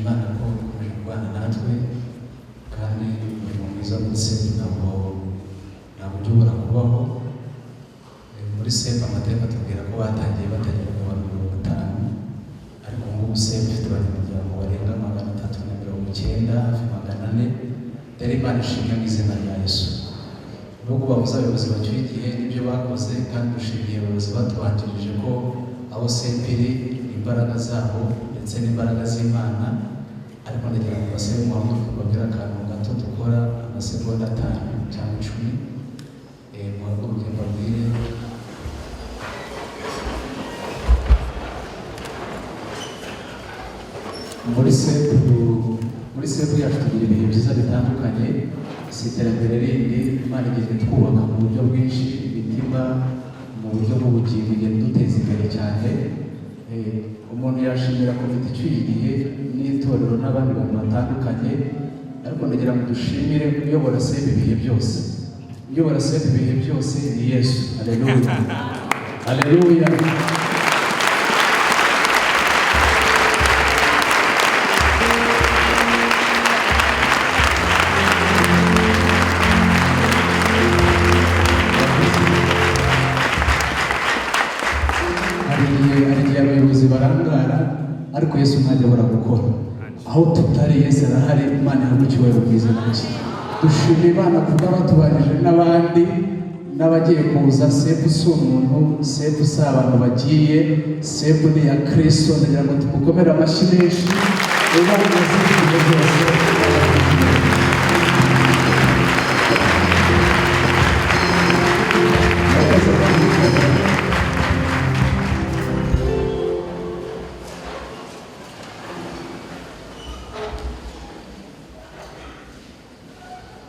Imana ko ikomeje kubana natwe, kandi umurimo mwiza muri CEP ntabwo ujya ubura kubaho. Muri CEP amateka atubwira ko batangiye batagera ku bantu 50, ariko ubu ngubu CEP ifite abanyamuryango barenga 390, hafi 400. Rero Imana ishimwe mu izina rya Yesu. Nubwo babuze abayobozi bacyuye igihe n'ibyo bakoze, kandi dushimiye abayobozi batubanjirije ko aho CEP iri ni imbaraga zabo ndetse n'imbaraga z'Imana. Ariko ndagira ngo mbasabe muhaguruke mbabwire akantu gato dukora, amasegonda 5 cyangwa 10. Muhaguruke mbabwire. Muri CEP yacu tugira ibihe byiza bitandukanye. Si iterambere rindi, Imana igenda itwubaka mu buryo bwinshi, imitima, mu buryo bw'ubugingo, igenda iduteza imbere cyane. Umuntu yashimira komite icyuye igihe n'itorero n'abandi bantu batandukanye, ariko ndagira ngo dushimire uyobora CEP ibihe byose. Uyobora CEP ibihe byose ni Yesu. Haleluya, haleluya. Hari igihe abayobozi barangara, ariko Yesu ntajya abura gukora. Aho tutari, Yesu arahari. Imana ihabwe icyubahiro mu izina rye. Dushima Imana kuko abatubanije n'abandi n'abagiye kuza. CEP si umuntu, CEP si abantu bagiye, CEP ni iya Kristo. Ndagira ngo tumukomere amashyi menshi. Imana ibihe byose. Murakoze.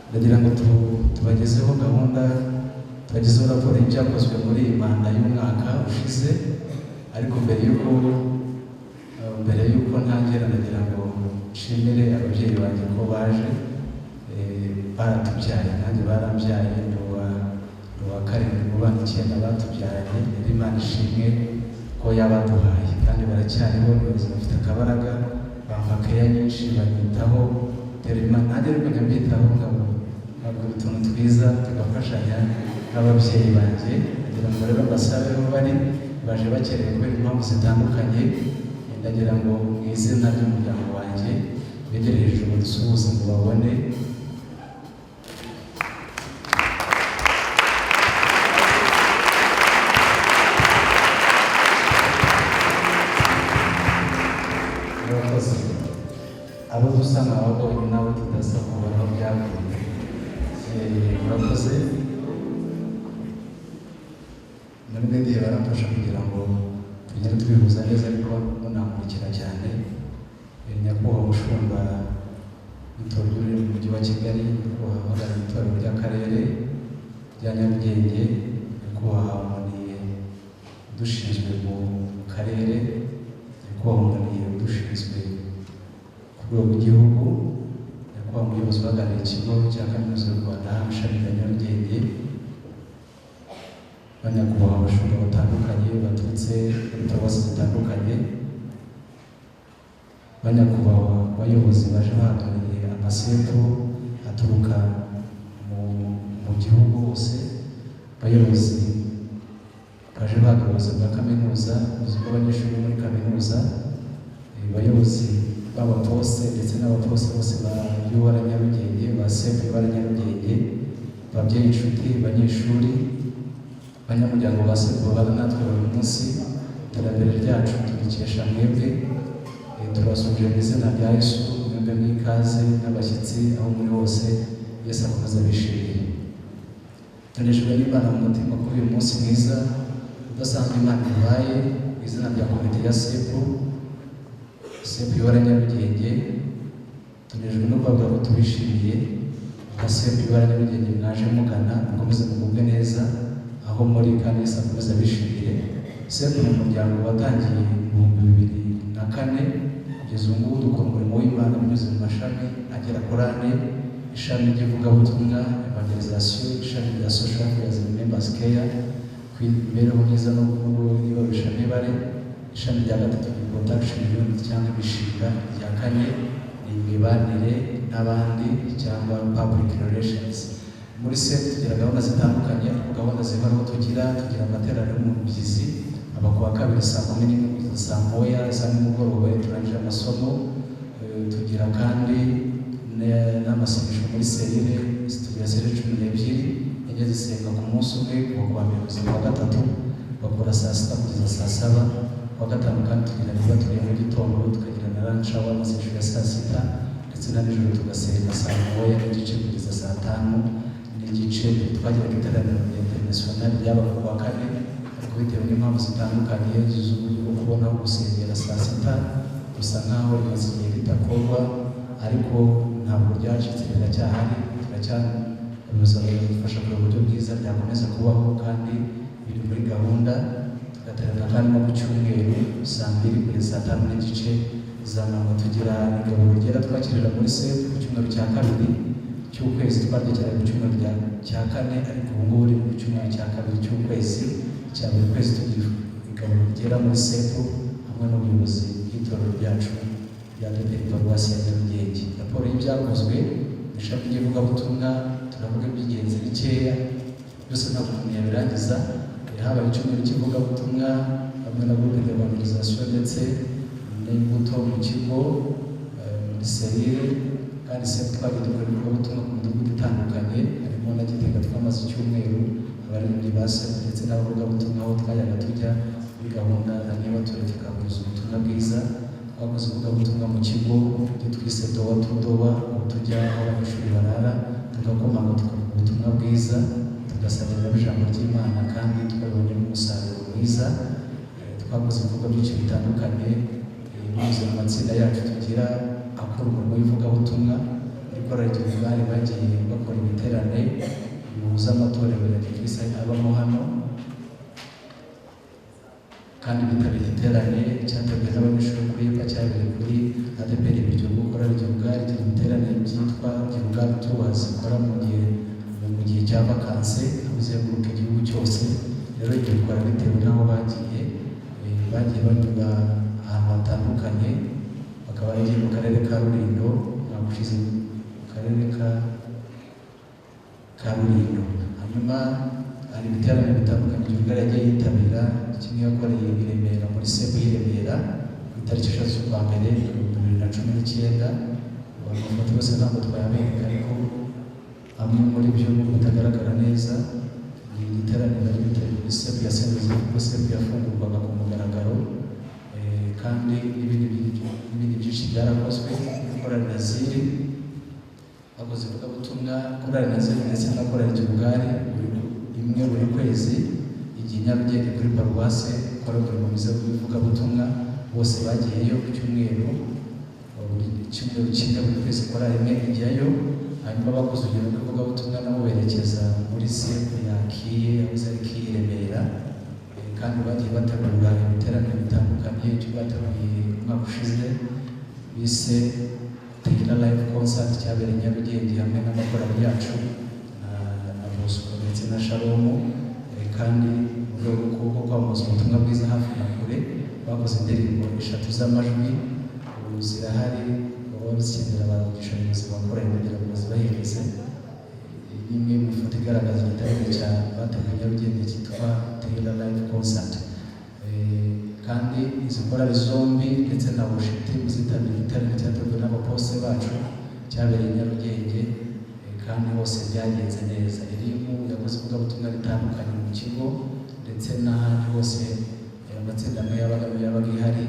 Ndagira ngo tubagezeho gahunda, tubagezeho raporo y'ibyakozwe muri iyi manda y'umwaka ushize. Ariko mbere y'uko ntangira, ndagira ngo nshimire ababyeyi banjye ko baje. Baratubyaye, nanjye barambyaye, ndi uwa karindwi mu bana icyenda batubyaranye. Rero Imana ishimwe ko yabaduhaye, kandi baracyariho, ni bazima, bafite akabaraga, bampa keya nyinshi, banyitaho. Rero Imana, nanjye ariko njya mbitaho, nkabwira utuntu twiza, tugafashanya n'ababyeyi banjye. Ndagira ngo rero mbasabe, aho bari, baje bakerewe kubera impamvu zitandukanye. Ndagira ngo mu izina ry'umuryango wanjye begere hejuru dusuhuze ngo babone. Murakoze. Abo dusa nk'ababonye n'abo tudasa kubona aho byavuye. Murakoze. Muri media baramfasha kugira ngo tugende twihuza neza, ariko munamurikira cyane. Nyakubahwa mushumba w'itorero riri mu mujyi wa Kigali, nyakubahwa uhagarariye itorero ry'akarere rya Nyarugenge, nyakubahwa Muniye udushinzwe mu karere, nyakubahwa Muniye udushinzwe ku rwego rw'igihugu, nyakubahwa umuyobozi uhagarariye ikigo cya Kaminuza y'u Rwanda ishami rya Nyarugenge, banyakubahwa abashumba batandukanye baturutse muri paruwasi zitandukanye, banyakubahwa abayobozi baje bahagarariye amaCEP aturuka mu gihugu hose, abayobozi baje bahagarariye ubuyobozi bwa kaminuza, ubuyobozi bw'abanyeshuri bo muri kaminuza, abayobozi b'abaposte ndetse n'abaposte bose ba UR Nyarugenge, ba CEP UR Nyarugenge, ababyeyi, inshuti, banyeshuri, abanyamuryango ba CEP babana natwe buri munsi, iterambere ryacu turikesha mwebwe. Turabasuhuje mu izina rya Yesu. Mwebwe mw'ikaze n'abashyitsi aho muri hose, Yesu akomeza abishimiye. Tunejejwe n'Imana mu mutima kuri uyu munsi mwiza udasanzwe Imana iduhaye. Mu izina rya komite ya CEP, CEP UR Nyarugenge, tunejejwe no kubabwira ko tubishimiye nka CEP UR Nyarugenge. Mwaje mugana, mukomeze mugubwe neza aho muri, kandi Yesu akomeze abishimire. CEP ni umuryango watangiye mu 2004. Kugeza ubu ngubu dukora umurimo w'Imana binyuze mu mashami agera kuri ane: ishami ry'ivugabutumwa, evangelization, ishami rya social affairs and members care, imibereho myiza n'ibarurishamibare, Ishami rya gatatu ni production unit cyangwa imishinga. Irya kane ni imibanire n'abandi cyangwa public relations. Muri SEP tugira gahunda zitandukanye, ariko gahunda zihoraho tugira amateraniro mu mubyizi, aba kuwa kabiri saa 11 kugeza saa 1 za nimugoroba iyo turangije amasomo. Tugira kandi n'amasengesho muri cellule. Tugira cellule 12, enye zisenga ku munsi umwe, kuva kuwa mbere kugeza kuwa gatatu, bakora saa 6 kugeza saa 7. Kuwa gatanu kandi tugira niba ya mu gitondo, tukagira na lunch hour, amasengesho ya saa 6, ndetse na nijoro tugasenga saa 1:30 kugeza saa 5:30. Twagiraga iteraniro rya international ryabaga kuwa kane, ariko bitewe n'impamvu zitandukanye z'uburyo bwo kubona aho gusengera saa 6, gusa nkaho rimaze igihe ridakorwa, ariko ntabwo ryacitse, riracyahari. Turacyadufasha kureba uburyo bwiza ryakomeza kubaho, kandi biri muri gahunda. Tugaterana kandi no ku cyumweru saa 2 kugeza saa 5:30 z'amanywa. Tugira igaburo ryera twakirira muri SEP ku cyumweru cya kabiri cy'ukwezi. Twaryakiraga ku cyumweru cya kane, ariko ubu ngubu riri ku cyumweru cya kabiri cy'ukwezi, cya buri kwezi. Tugira igaburo ryera muri SEP hamwe n'ubuyobozi bw'itorero ryacu rya ADEPR Paruwasi ya Nyarugenge. Raporo y'ibyakozwe mu ishami ry'ivugabutumwa, turavuga iby'ingenzi bikeya, byose ntabwo umuntu yabirangiza. Habaye icyumweru cy'ivugabutumwa hamwe na groupe d'evangelisation ndetse n'imbuto mu kigo, muri cellule. Kandi se twagiye dukora ivugabutumwa ku midugudu itandukanye, harimo na Gitega, twamaze icyumweru, abaririmbyi ba SEP ndetse n'abavugabutumwa, aho twajyaga tujya muri gahunda za niba ture tukabwiriza ubutumwa bwiza. Twakoze ivugabutumwa mu kigo, ibyo twise door to door, aho tujya aho abanyeshuri barara, tugakomanga, tukavuga ubutumwa bwiza, tugasangira nabo ijambo ry'Imana, kandi twabibonyemo umusaruro mwiza. Twakoze ibikorwa byinshi bitandukanye, binyuze mu matsinda yacu tugira akora umurimo w'ivugabutumwa. Muri korali bari bagiye bakora ibiterane bihuza amatorero ya gikristo abamo hano, kandi bitabiriye iterane cyateguwe n'abanyeshuri kuri EPA, cyabereye kuri ADEPR Biryogo. Korali Gihugali igira ibiterane byitwa Gihugali Tours, ikora mu gihe cya vacances, aho izenguruka igihugu cyose. Rero ibyo bikora bitewe n'aho bagiye. Bagiye banyura ahantu hatandukanye, bakaba baragiye mu karere ka Rulindo umwaka ushize, mu karere ka Rulindo. Hanyuma hari ibiterane bitandukanye Gihugali yagiye yitabira. Kimwe yakoreye i Remera muri SEP y'i Remera ku itariki 3 z'ukwa mbere 2019. Amafoto yose ntabwo twayabereka, ariko amwe muri byo nubwo bitagaragara neza, ni igiterane bari bitabiriye muri SEP ya Saint Joseph, kuko SEP yafungurwaga ku mugaragaro. Kandi n'ibindi byinshi byarakozwe. Korali Naziri bakoze ivugabutumwa, korali Naziri ndetse na korali Gihugali, imwe buri kwezi igihe Nyarugenge kuri paruwase gukora umurimo mwiza w'ivugabutumwa. Bose bagiyeyo ku cyumweru, buri cyumweru kimwe buri kwezi korali imwe ijyayo. Hanyuma bakoze urugendo rw'ivugabutumwa nabo berekeza muri SEP ya KIE, yahoze ari KIE Remera. Kandi bagiye bategura ibiterane bitandukanye. Icyo bateguye umwaka ushize bise Tehila Live Concert cyabereye i Nyarugenge hamwe n'amakorali yacu na Bosco ndetse na Shalom. Kandi mu rwego rwo kwamamaza ubutumwa bwiza hafi na kure, bakoze indirimbo eshatu z'amajwi, ubu zirahari, baba bazikenera bavugisha abayobozi ba korali kugira ngo bazibahereze. Iyi ni imwe mu ifoto igaragaza igiterane cya bateguye i Nyarugenge cyitwa Tehila Live Concert. Kandi izi korali zombi ndetse na worship team zitabiriye igiterane cyateguwe n'abaposte bacu cyabereye i Nyarugenge, kandi hose byagenze neza. Elimu yakoze ivugabutumwa ritandukanye mu kigo ndetse n'ahandi hose, amatsinda amwe yabaga ihari,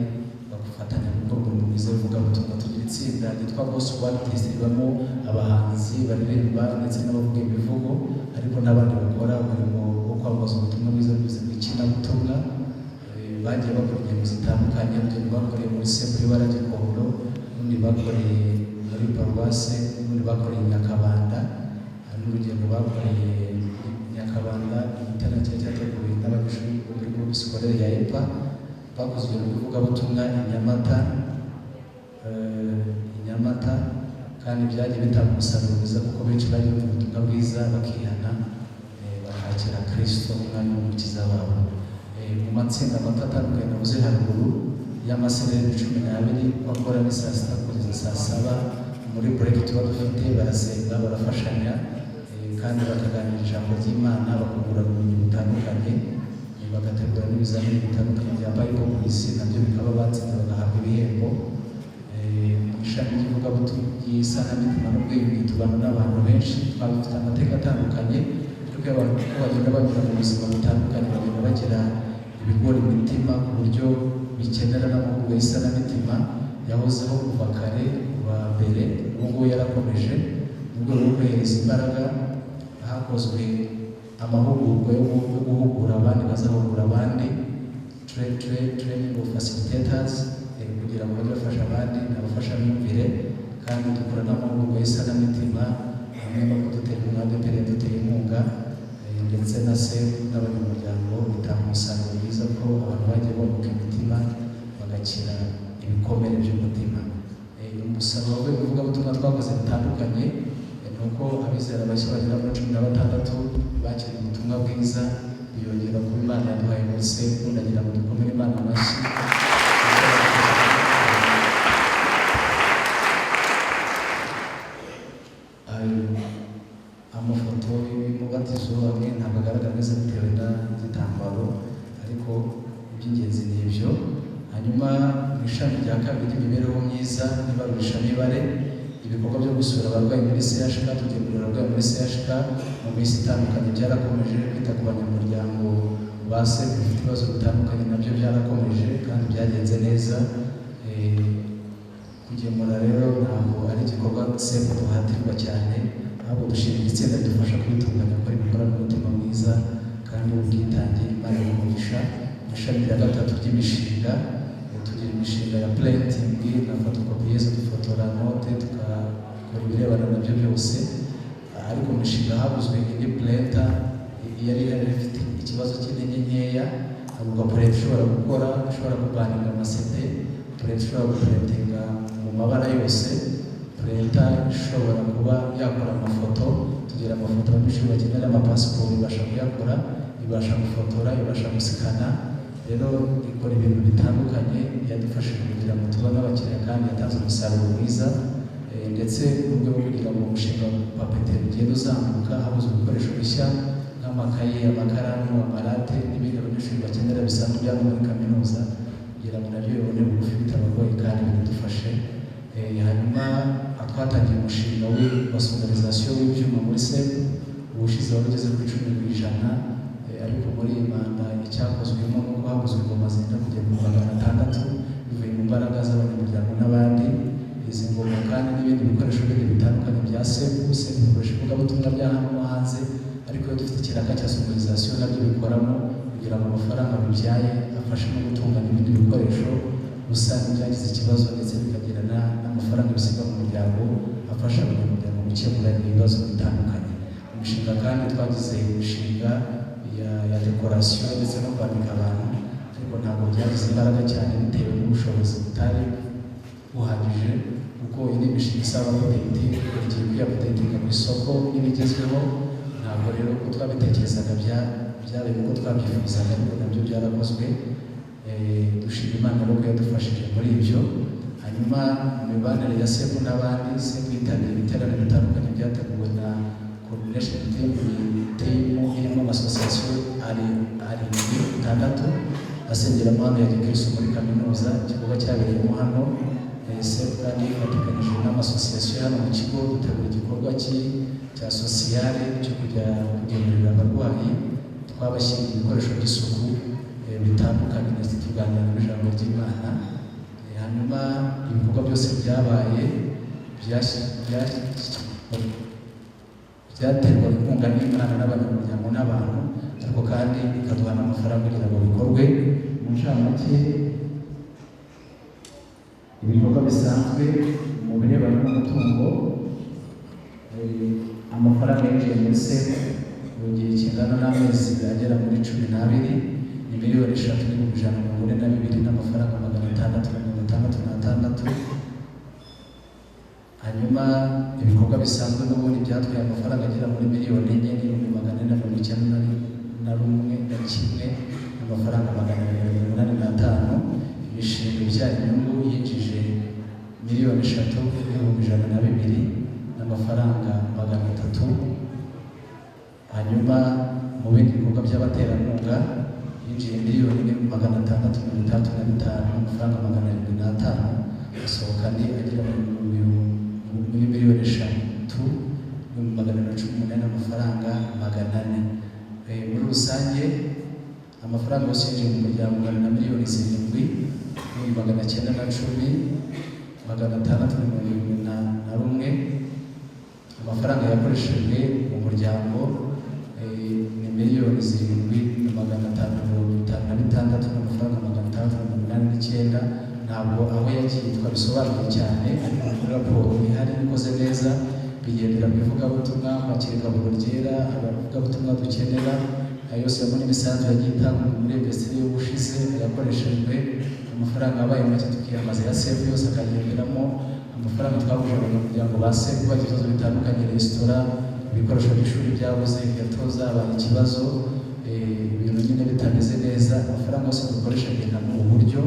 bagufatanya gukora umurimo mwiza w'ivugabutumwa. Tugira itsinda ryitwa Gospel Artist, ribamo abahanzi baririmba ndetse n'abavuga imivugo, ariko n'abandi bakora umurimo wo kwamamaza ubutumwa bwiza binyuze mu ikinabutumwa. Bagiye bakora ingendo zitandukanye. Urugendo bakoreye muri SEP y'Ibara Gikondo, urundi bakoreye muri paruwase, urundi bakoreye i Nyakabanda. Hari n'urugendo bakoreye i Nyakabanda, igiterane cyari cyateguwe n'abanyeshuri bo muri groupe scolaire ya EPA. Bakoze urugendo rw'ivugabutumwa i Nyamata, i Nyamata, kandi byagiye bitanga umusaruro mwiza, kuko benshi bagiye bumva ubutumwa bwiza bakihana, bakakira Kristo nk'umwami n'umukiza wabo. Mu matsinda mato atandukanye navuze haruguru y'amasereri 12, bakora ni saa 6 kugeza saa 7. Muri break tuba dufite barasenga, barafashanya, kandi bakaganira ijambo ry'Imana, bakungurana ubumenyi butandukanye, bagategura n'ibizamini bitandukanye bya Bible quiz, nabyo bikaba batsinze bagahabwa ibihembo. Mu ishami ry'ivugabutumwa ry'isanamitima n'ubwiyunge tubana n'abantu benshi, twaba dufite amateka atandukanye, ariko iyo abantu uko bagenda banyura mu buzima butandukanye, bagenda bagira ibigora imitima ku buryo bikenera n'amahugurwa y'isanamitima yahozeho kuva kare, kuva mbere, ubu ngubu yarakomeje. Mu rwego rwo kohereza imbaraga, hakozwe amahugurwa yo guhugura abandi bazahugura abandi, training of facilitators, kugira ngo bajye bafasha abandi n'abafashamyumvire. Kandi dukora n'amahugurwa y'isanamitima hamwe no kudutera inkunga, ADEPR yaduteye inkunga, ndetse na SEP n'abanyamuryango, bitanga umusaruro mwiza ko abantu bagiye bunguka imitima, bagakira ibikomere by'umutima. Umusaruro w'ivugabutumwa twakoze bitandukanye, ni uko abizera bashya bagera muri 16 bakiriye ubutumwa bwiza, biyongera kuba Imana yaduhaye muri SEP. Ndagira ngo dukomere Imana amashyi. Ayo amafoto y'umubatizo amwe ntabwo agaragara neza bitewe n'igitambaro, ariko iby'ingenzi ni ibyo. Hanyuma mu ishami rya kabiri ry'imibereho myiza n'ibarurishamibare, ibikorwa byo gusura abarwayi muri CHK, tugemurira abarwayi muri CHK mu minsi itandukanye byarakomeje. Kwita ku banyamuryango ba SEP bafite ibibazo bitandukanye nabyo byarakomeje kandi byagenze neza. Kugemura rero ntabwo ari igikorwa SEP duhatirwa cyane, ahubwo dushimira itsinda ridufasha kubitunganya, ko ribikorana umutima mwiza kandi w'ubwitange. Imana ibahe. Mu ishami rya gatatu ry'imishinga, tugira imishinga ya printing na photocopieuse, dufotora note, tukakora ibirebana nabyo byose. Ariko mu mishinga habuzwe indi printer yari ifite ikibazo cy'intege nkeya, hagurwa printer ishobora gukora, ishobora kubaninga ama CD, printer ishobora guprintinga mu mabara yose, printer ishobora kuba yakora amafoto. Tugira amafoto abanyeshuri bakenera, amapasiporo, ibasha kuyakora, ibasha gufotora, ibasha gusikana, rero ikora ibintu bitandukanye. Yadufashije kugira ngo tubone abakiriya kandi yatanze umusaruro mwiza. Ndetse mu rwego rwo kugira ngo umushinga wa papeterie ugende uzamuka, habuze ibikoresho bishya nk'amakaye, amakaramu, amarate n'ibindi abanyeshuri bakenera bisanzwe byaba muri kaminuza, kugira ngo nabyo bibone bugufi bitabagoye kandi binadufashe. Hanyuma twatangiye umushinga wa sonorisation w'ibyuma muri SEP. Ubushize wari ugeze kuri 10%, ariko muri iyi manda icyakozwemo ni uko haguzwe ingoma zenda kugera ku 600 bivuye mu mbaraga z'abanyamuryango n'abandi. Izi ngoma kandi n'ibindi bikoresho bindi bitandukanye bya SEP. SEP bikoresha ivugabutumwa rya hano no hanze, ariko iyo dufite ikiraka cya sonorisation nabyo bikoramo kugira ngo amafaranga bibyaye afashe no gutunganya ibindi bikoresho rusange byagize ikibazo, ndetse bikagira n'amafaranga bisiga mu muryango afasha abanyamuryango gukemura ibibazo bitandukanye. Umushinga kandi twagize imishinga ya decoration ndetse no kwambika abantu, ariko ntabwo byagize imbaraga cyane bitewe n'ubushobozi butari buhagije, kuko iyi ni imishinga isaba update, buri gihe kwiyaupdatinga ku isoko n'ibigezweho. Ntabwo rero uko twabitekerezaga byabaye uko twabyifuzaga, ariko nabyo byarakozwe. Dushima Imana rero ko yadufashije muri ibyo. Hanyuma mu mibanire ya SEP n'abandi, SEP yitabiriye ibiterane bitandukanye byateguwe na coordination team, ni team irimo amasosiyasiyo ari arindwi, atandatu asengeramo hano ya gikristo muri kaminuza. Igikorwa cyabereyemo hano. SEP kandi yifatikanyije n'amasosiyasiyo hano mu kigo, dutegura igikorwa cya sociale cyo kujya kugemurira abarwayi. Twabashyiriye ibikoresho by'isuku bitandukanye, ndetse tuganira n'ijambo ry'Imana. Hanyuma ibikorwa byose byabaye byaterwaga inkunga n'Imana n'abanyamuryango n'abantu, ariko kandi ikaduha n'amafaranga kugira ngo bikorwe. Mu ncamake, ibikorwa bisanzwe mu birebana n'umutungo, amafaranga yinjiye muri SEP mu gihe kingana n'amezi agera muri 12 ni 3,142,666 n'amafaranga. Hanyuma ibikorwa bisanzwe n'ubundi byatwaye amafaranga agera muri 4,491,000. n'amafaranga 285. Imishinga ibyara inyungu yinjije 3,102,300. Hanyuma mu bindi bikorwa by'abaterankunga yinjiye 1,665,705, asohoka andi agera muri 3,218,400. Muri rusange amafaranga yose yinjiye mu muryango angana na 7,910,671. Amafaranga yakoreshejwe mu muryango ni 7,556,689. Ntabwo aho yagiye twabisobanuye cyane, ariko muri raporo ihari ikoze neza, bigendera mu ivugabutumwa, kwakira igaburo ryera, abavugabutumwa dukenera, ayo yose hamwe n'imisanzu yagiye itangwa muri investire y'ubushize yakoreshejwe. Amafaranga abaye make tukiyambaza ya SEP yose akagenderamo. Amafaranga twaguje abanyamuryango ba SEP bagira ibibazo bitandukanye, resitora, ibikoresho by'ishuri byabuze, inkweto zabaye ikibazo, ibintu nyine bitameze neza. Amafaranga yose dukoresha agenda mu buryo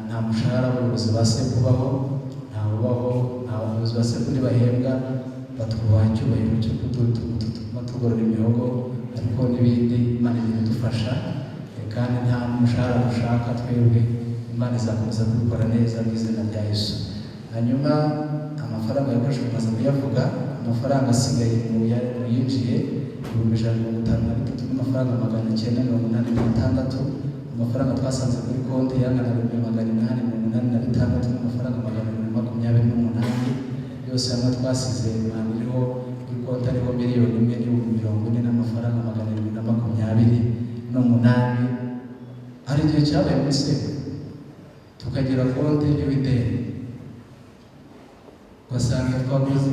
nta mushahara w'abayobozi ba SEP ubaho, nta ubaho, nta bayobozi ba SEP ntibahembwa. Batwubaha icyubahiro cyo kudutuma tugorora imihogo, ariko n'ibindi Imana igenda idufasha, kandi nta mushahara dushaka twebwe. Imana izakomeza kubikora neza mu izina rya Yesu. Hanyuma amafaranga yakoreshejwe maze kuyavuga. Amafaranga asigaye mu yinjiye 153,986,000. Amafaranga twasanze kuri konti yangana 886,728. Yose hamwe twasize imana iriho kuri konti ariho 1,040,728. Hari igihe cyabaye muri SEP tukagira konti iriho ideni, ugasanga twaguze.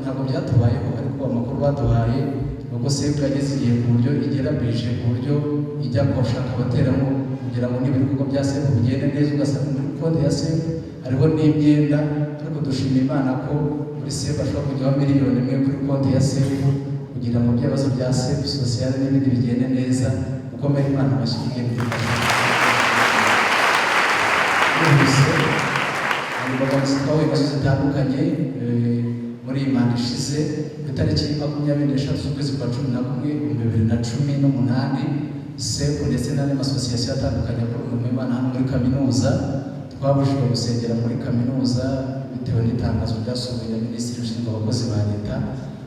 Ntabwo byatubayeho, ariko amakuru baduhaye ni uko SEP yageze igihe ku buryo igera bije, ku buryo ijya gushaka abaterankunga kugira ngo niba ibikorwa bya SEP bigende neza, ugasanga muri konti ya SEP hariho n'imyenda. Ariko dushima Imana ko muri SEP ashobora kujyaho 1 miliyoni kuri konti ya SEP kugira ngo ibibazo bya SEP social n'ibindi bigende neza. Gukomera Imana amashyi bigende bihuse. Imbogamizi twahuye nazo zitandukanye muri iyi manda ishize, ku itariki 23 z'ukwezi kwa 11 2018, SEP ndetse n'andi masosiyasiyo atandukanye akora umurimo w'Imana hano muri kaminuza twabujijwe gusengera muri kaminuza bitewe n'itangazo ryasohowe na minisitiri ushinzwe abakozi ba leta.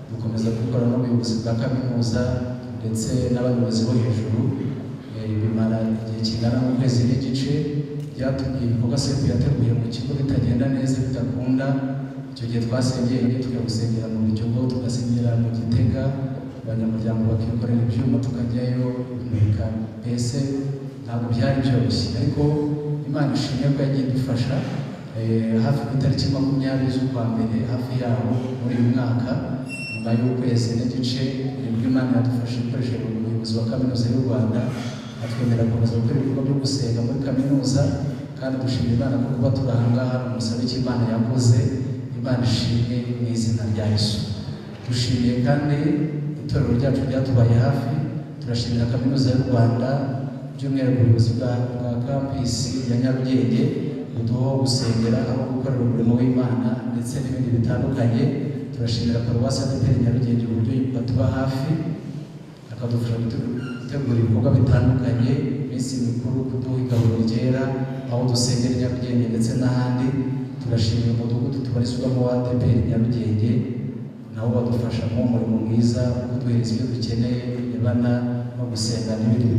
Dukomeza kubikora n'ubuyobozi bwa kaminuza ndetse n'abayobozi bo hejuru, bimara igihe kingana n'ukwezi n'igice. Byatumye ibikorwa SEP yateguye mu kigo bitagenda neza, bidakunda. Icyo gihe twasengeye, tukajya gusengera mu Biryogo, tugasengera mu Gitega, abanyamuryango bakikorera ibyuma tukajyayo kumurika. Mbese ntabwo byari byoroshye, ariko Imana ishimwe ko yagiye idufasha. Hafi ku itariki 20 z'ukwa mbere, hafi yaho, muri uyu mwaka, nyuma y'ukwezi n'igice, nibwo Imana yadufashe ikoresheje umuyobozi wa Kaminuza y'u Rwanda, atwemerera gukomeza gukora ibikorwa byo gusenga muri kaminuza. Kandi dushima Imana ko kuba turi aha ngaha ni umusabe Imana yakoze. Imana ishimwe mu izina rya Yesu. Dushimiye kandi itorero ryacu ryatubaye hafi. Turashimira Kaminuza y'u Rwanda, by'umwihariko ubuyobozi bwa campus ya Nyarugenge, buduha gusengera, aho gukorera umurimo w'Imana ndetse n'ibindi bitandukanye. Turashimira Paruwasi ADEPR Nyarugenge uburyo batuba hafi, akadufasha gutegura ibikorwa bitandukanye, iminsi mikuru, kuduha igaburo ryera aho dusengera i Nyarugenge ndetse n'ahandi. Turashimira umudugudu tubarizwamo wa ADEPR Nyarugenge, nabo badufasha mu murimo mwiza wo kuduhereza ibyo dukeneye birebana no gusenga n'ibindi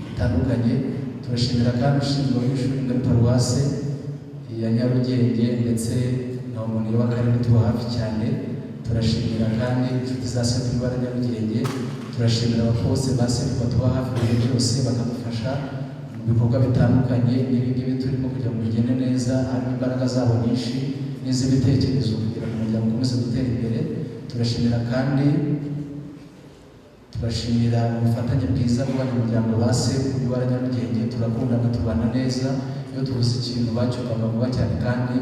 bitandukanye. Turashimira kandi ushinzwe abanyeshuri muri paruwase ya Nyarugenge ndetse na umuntu w'akarere tuba hafi cyane. Turashimira kandi inshuti za SEP Ibara Nyarugenge. Turashimira abakozi ba SEP batuba hafi ibihe byose, bakadufasha mu bikorwa bitandukanye n'ibi ngibi turimo kugira ngo bigende neza. Harimo imbaraga zabo nyinshi n'iz'ibitekerezo kugira ngo umuryango ukomeze gutera imbere. Turashimira kandi, turashimira ubufatanye bwiza bw'abanyamuryango ba SEP Ibara Nyarugenge. Turakundana, tubana neza. Iyo tubuze ikintu bacyumvaga vuba cyane, kandi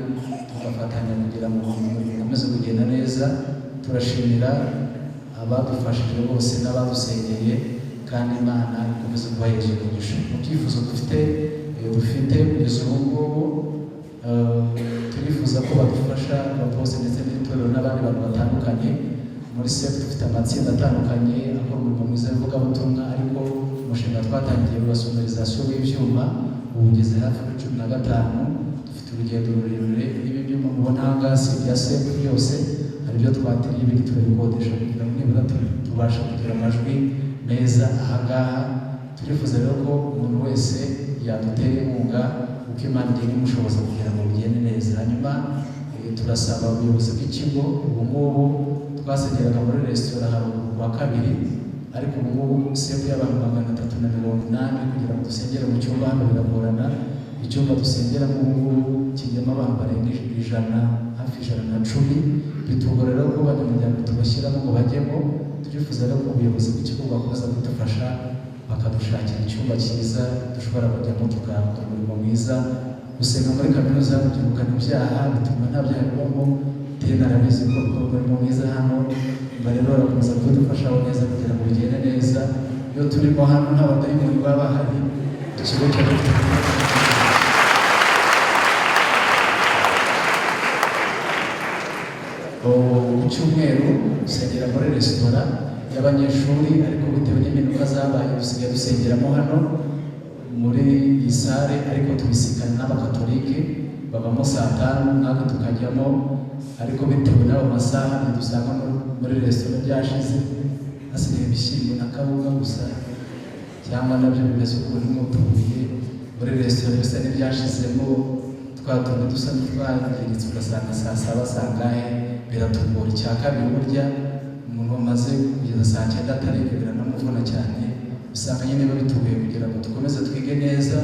tugafatanya kugira ngo umurimo ukomeze kugenda neza. Turashimira abadufashije bose n'abadusengeye. Kandi Imana ikomeze kubahereza umugisha. Mu byifuzo dufite kugeza ubu ngubu, turifuza ko badufasha, abaposte ndetse n'itorero n'abandi bantu batandukanye. Muri CEP dufite amatsinda atandukanye akora umurimo mwiza w'ivugabutumwa, ariko umushinga twatangiye wa sonorisation w'ibyuma ubu ugeze hafi kuri 15. Dufite urugendo rurerure. N'ibi byuma mubona aha ngaha si ibya CEP byose, hari ibyo twatiriye, ibindi turabikodesha kugira ngo nibura tubashe kugira amajwi meza aha ngaha. Turifuza rero ko umuntu wese yadutera inkunga uko Imana igenda imushoboza kugira ngo bigende neza. Hanyuma turasaba ubuyobozi bw'ikigo. Ubu ngubu twasengeraga muri resitora haruguru ku wa kabiri, ariko ubu ngubu CEP y'abantu 380, kugira ngo dusengere mu cyumba hano biragorana. Icyumba dusengeramo ubu ngubu kijyamo abantu barenga 100, hafi 110. Bitugora rero ko abanyamuryango tubashyiramo ngo bajyemo. Turifuza rero ko ubuyobozi bw'ikigo bwakomeza kudufasha, bakadushakira icyumba cyiza dushobora kujyamo tugakora umurimo mwiza. Gusenga muri kaminuza y'urubyiruko ibyaha bituma nta byaha bibamo. Tena arabizi ko dukora umurimo mwiza hano. Mba rero barakomeza kudufashaho neza kugira ngo bigende neza. Iyo turimo hano nta badayimoni baba bahari. Ikigo cya ku cyumweru dusengera muri resitora y'abanyeshuri, ariko bitewe n'impinduka zabaye dusigaye dusengeramo hano muri iyi salle, ariko tubisikana n'abakatolike, babamo saa 5 natwe tukajyamo. Ariko bitewe n'ayo masaha ntidusanga muri resitora byashize, hasigaye ibishyimbo na kawunga gusa, cyangwa nabyo bimeze ukuntu nk'utubuye. Muri resitora bisa n'ibyashizemo, twa tundi dusa n'utwangiritse, ugasanga saa saba saa ngahe biratugora. Icya kabiri, burya umuntu wamaze kugeza saa 9 atariga biranamuvuna cyane. Usanga nyine biba bitugoye kugira ngo dukomeze twige neza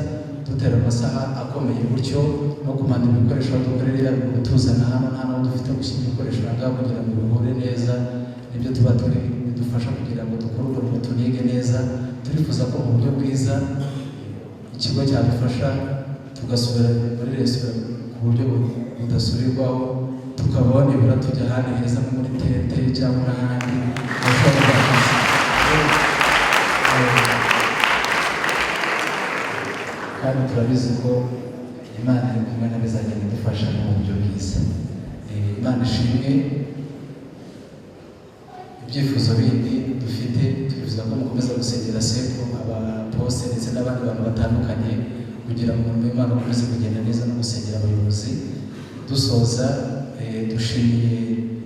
dutera amasaha akomeye gutyo, no kumanura ibikoresho aho dukorera tuzana hano, nta n'aho dufite gushyira ibikoresho aha ngaha kugira ngo bihure neza nibyo tuba turi bidufasha kugira ngo dukore umurimo tunige neza. Turifuza ko mu buryo bwiza ikigo cyadufasha tugasubira muri resitora ku buryo budasubirwaho, tukabaho nibura tujya ahandi heza nko muri tente cyangwa n'ahandi bashobora kuba. Kandi turabizi ko Imana iri kumwe na bizagenda idufasha mu buryo bwiza. Imana ishimwe. Ibyifuzo bindi dufite, turifuza ko mukomeza gusengera CEP, abaposte ndetse n'abandi bantu batandukanye, kugira ngo umurimo w'Imana ukomeze kugenda neza, no gusengera abayobozi. Dusoza, dushimiye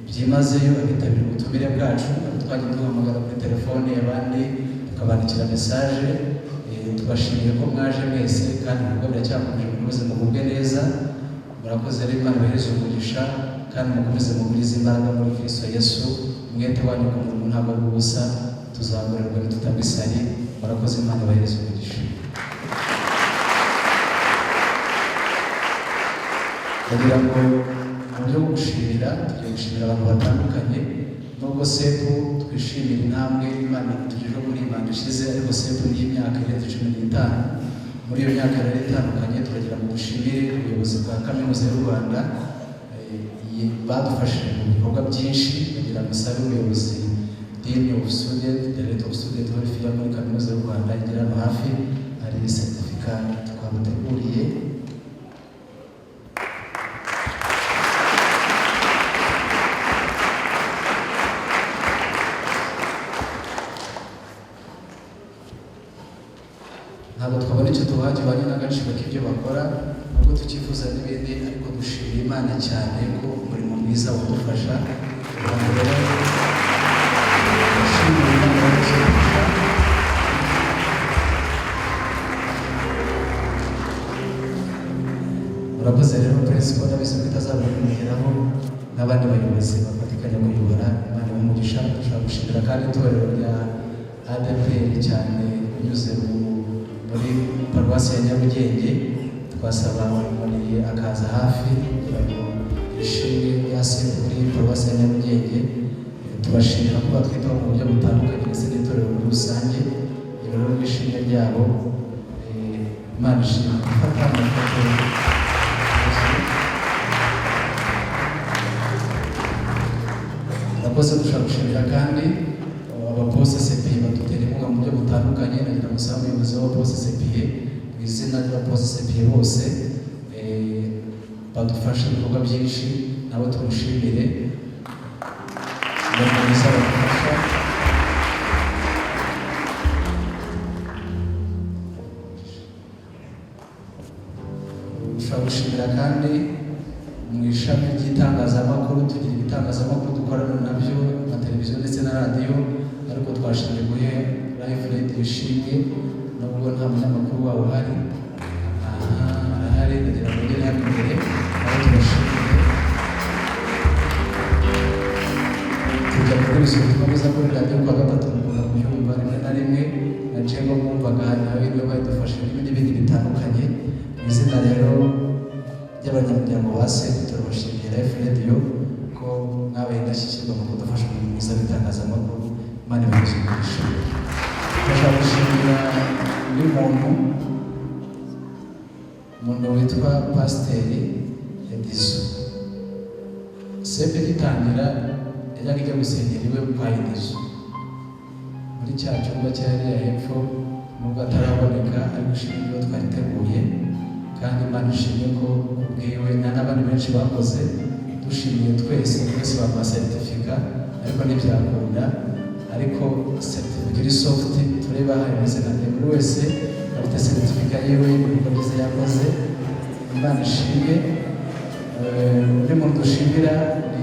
byimazeyo abitabiriye ubutumire bwacu, abo twagiye duhamagara kuri telefone, abandi tukabandikira message. Tubashimiye ko mwaje mwese, kandi ibikorwa biracyakomeje, mukomeze mugubwe neza. Murakoze rero, Imana ibahereze umugisha, kandi mukomeze mugwize imbaraga muri Kristo Yesu. Umwete wanyu ku murimo ntabwo ari ubusa, tuzagororwa nitutagwa isari. Murakoze, Imana ibahereze umugisha. Ndagira ngo mu buryo bwo gushimira, tugiye gushimira abantu batandukanye. Nubwo CEP twishimira intambwe Imana itugejeho muri iyi manda ishize, ariko CEP ni imyaka irenze 15. Muri iyo myaka rero itandukanye, turagira ngo dushimire ubuyobozi bwa Kaminuza y'u Rwanda, badufashije mu bikorwa byinshi. Kugira ngo isabe ubuyobozi, Dean of Student, Director of Student Welfare muri Kaminuza y'u Rwanda, igera hano hafi, hari certificat twabateguriye. Ntabwo twabona icyo tubaha gihwanye n'agaciro k'ibyo bakora, nubwo tukifuza n'ibindi, ariko dushimira Imana cyane ko umurimo mwiza wadufasha. Dushimira Imana wadufasha. Murakoze rero, principal ndabizi ko itazabura kumugeraho, n'abandi bayobozi bafatikanya kuyobora. Imana ibahe umugisha. Dushobora gushimira kandi itorero rya ADEPR cyane binyuze muri paruwasi ya Nyarugenge. Twasaba Moniye akaza hafi kugira ngo ishimwe rya CEP muri paruwasi ya Nyarugenge. Tubashimira ko batwitaho mu buryo butandukanye ndetse n'itorero muri rusange. Iri rero ni ishimwe ryabo. Imana ishimwe. Gufata amafoto. Murakoze. Dushobora gushimira kandi abaposte CP badutera inkunga mu buryo butandukanye. Abasekirite bose badufasha ibikorwa byinshi, nabo tumushimire umurimo mwiza badufasha. Dushobora gushimira kandi mu ishami ry'itangazamakuru, tugira ibitangazamakuru dukorana nabyo nka televiziyo ndetse na radiyo, ariko twashimye guhe Live Radio ishimwe nubwo nta munyamakuru wabo uhari. Aha arahari, ndagira ngo ngere hano imbere aho tubashimire. Tujya kubwiriza ubutumwa bwiza kuri radiyo kuwa gatatu, mukunda kubyumva rimwe na rimwe na Jengo mwumvaga nawe niwe badufashe n'ibindi bindi bitandukanye. Mu izina rero ry'abanyamuryango ba SEP turabashimiye Live Radio ko mwabaye indashyikirwa mu kudufasha mu mwiza w'itangazamakuru. Imana ibahe umugisha. Ndashaka gushimira undi muntu witwa Pasiteri Edizo. SEP igitangira yajyaga ijya gusengera iwe kwa Edizo muri cya cyumba cyariya hepfo, nubwo ataraboneka ariko ishimwe ibyo twariteguye, kandi Imana ishimwe ko kubwiwe nta n'abandi benshi bakoze. Dushimiye twese twese bamuha seritifika ariko ntibyakunda, ariko seritifika iri soft tureba imeze nka buri wese afite seritifika yiwe ibikorwa byiza yakoze. Imana ishimwe. Undi muntu dushimira ni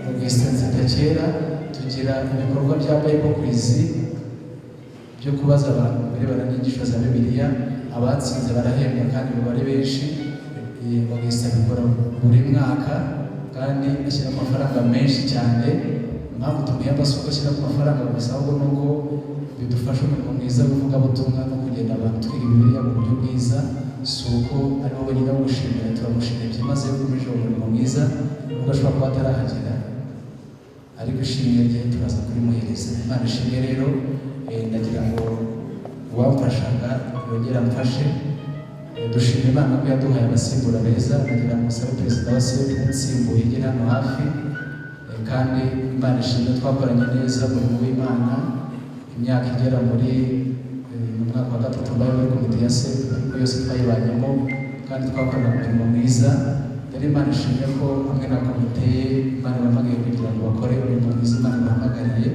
Augustin Nzitakera. Tugira ibikorwa bya Bible quiz byo kubaza abantu ku birebana n'inyigisho za Bibiliya, abatsinze barahembwa kandi baba ari benshi. Augustin abikora buri mwaka kandi ashyira amafaranga menshi cyane. Impamvu tumuhemba si uko ashyira amafaranga gusa, ahubwo ni uko bidufasha umurimo mwiza w'ivugabutumwa no kugenda abantu twiga Bibiliya mu buryo bwiza. Si uko ari wowe wenyine wo gushimira, turamushimira byimazeyo ukomeje uwo murimo mwiza, nubwo ashobora kuba atarahagera, ariko ishimwe rye turaza kurimuhereza. Imana ishimwe rero. Ndagira ngo uwamfashaga yongere amfashe. Dushima Imana ko yaduhaye abasimbura beza. Ndagira ngo musabe perezida wa SEP unsimbuye ugere hano hafi. Kandi Imana ishimwe twakoranye neza umurimo w'Imana imyaka igera muri mu mwaka wa gatatu mbaye muri komite ya SEP, ariko yose twayibanyemo kandi twakorana umurimo mwiza. Rero Imana ishimwe ko hamwe na komite ye Imana ibahamagaye kugira ngo bakore umurimo mwiza Imana ibahamagariye.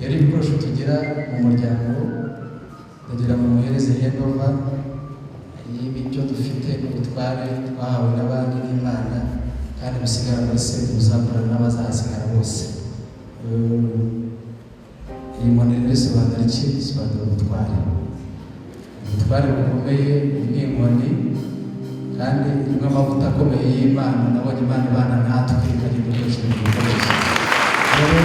Rero ibikoresho tugira mu muryango, ndagira ngo muhereze handover y'ibyo dufite n'ubutware twahawe n'abandi n'Imana, kandi bisigara muri SEP bizakorana n'abazahasigara bose. Iyi nkoni rero isobanura iki? Isobanura ubutware, ubutware bukomeye. Ni inkoni kandi irimo amavuta akomeye y'Imana. Nabonye Imana ibana natwe ikagenda ikoresha ibintu bikoresha. Rero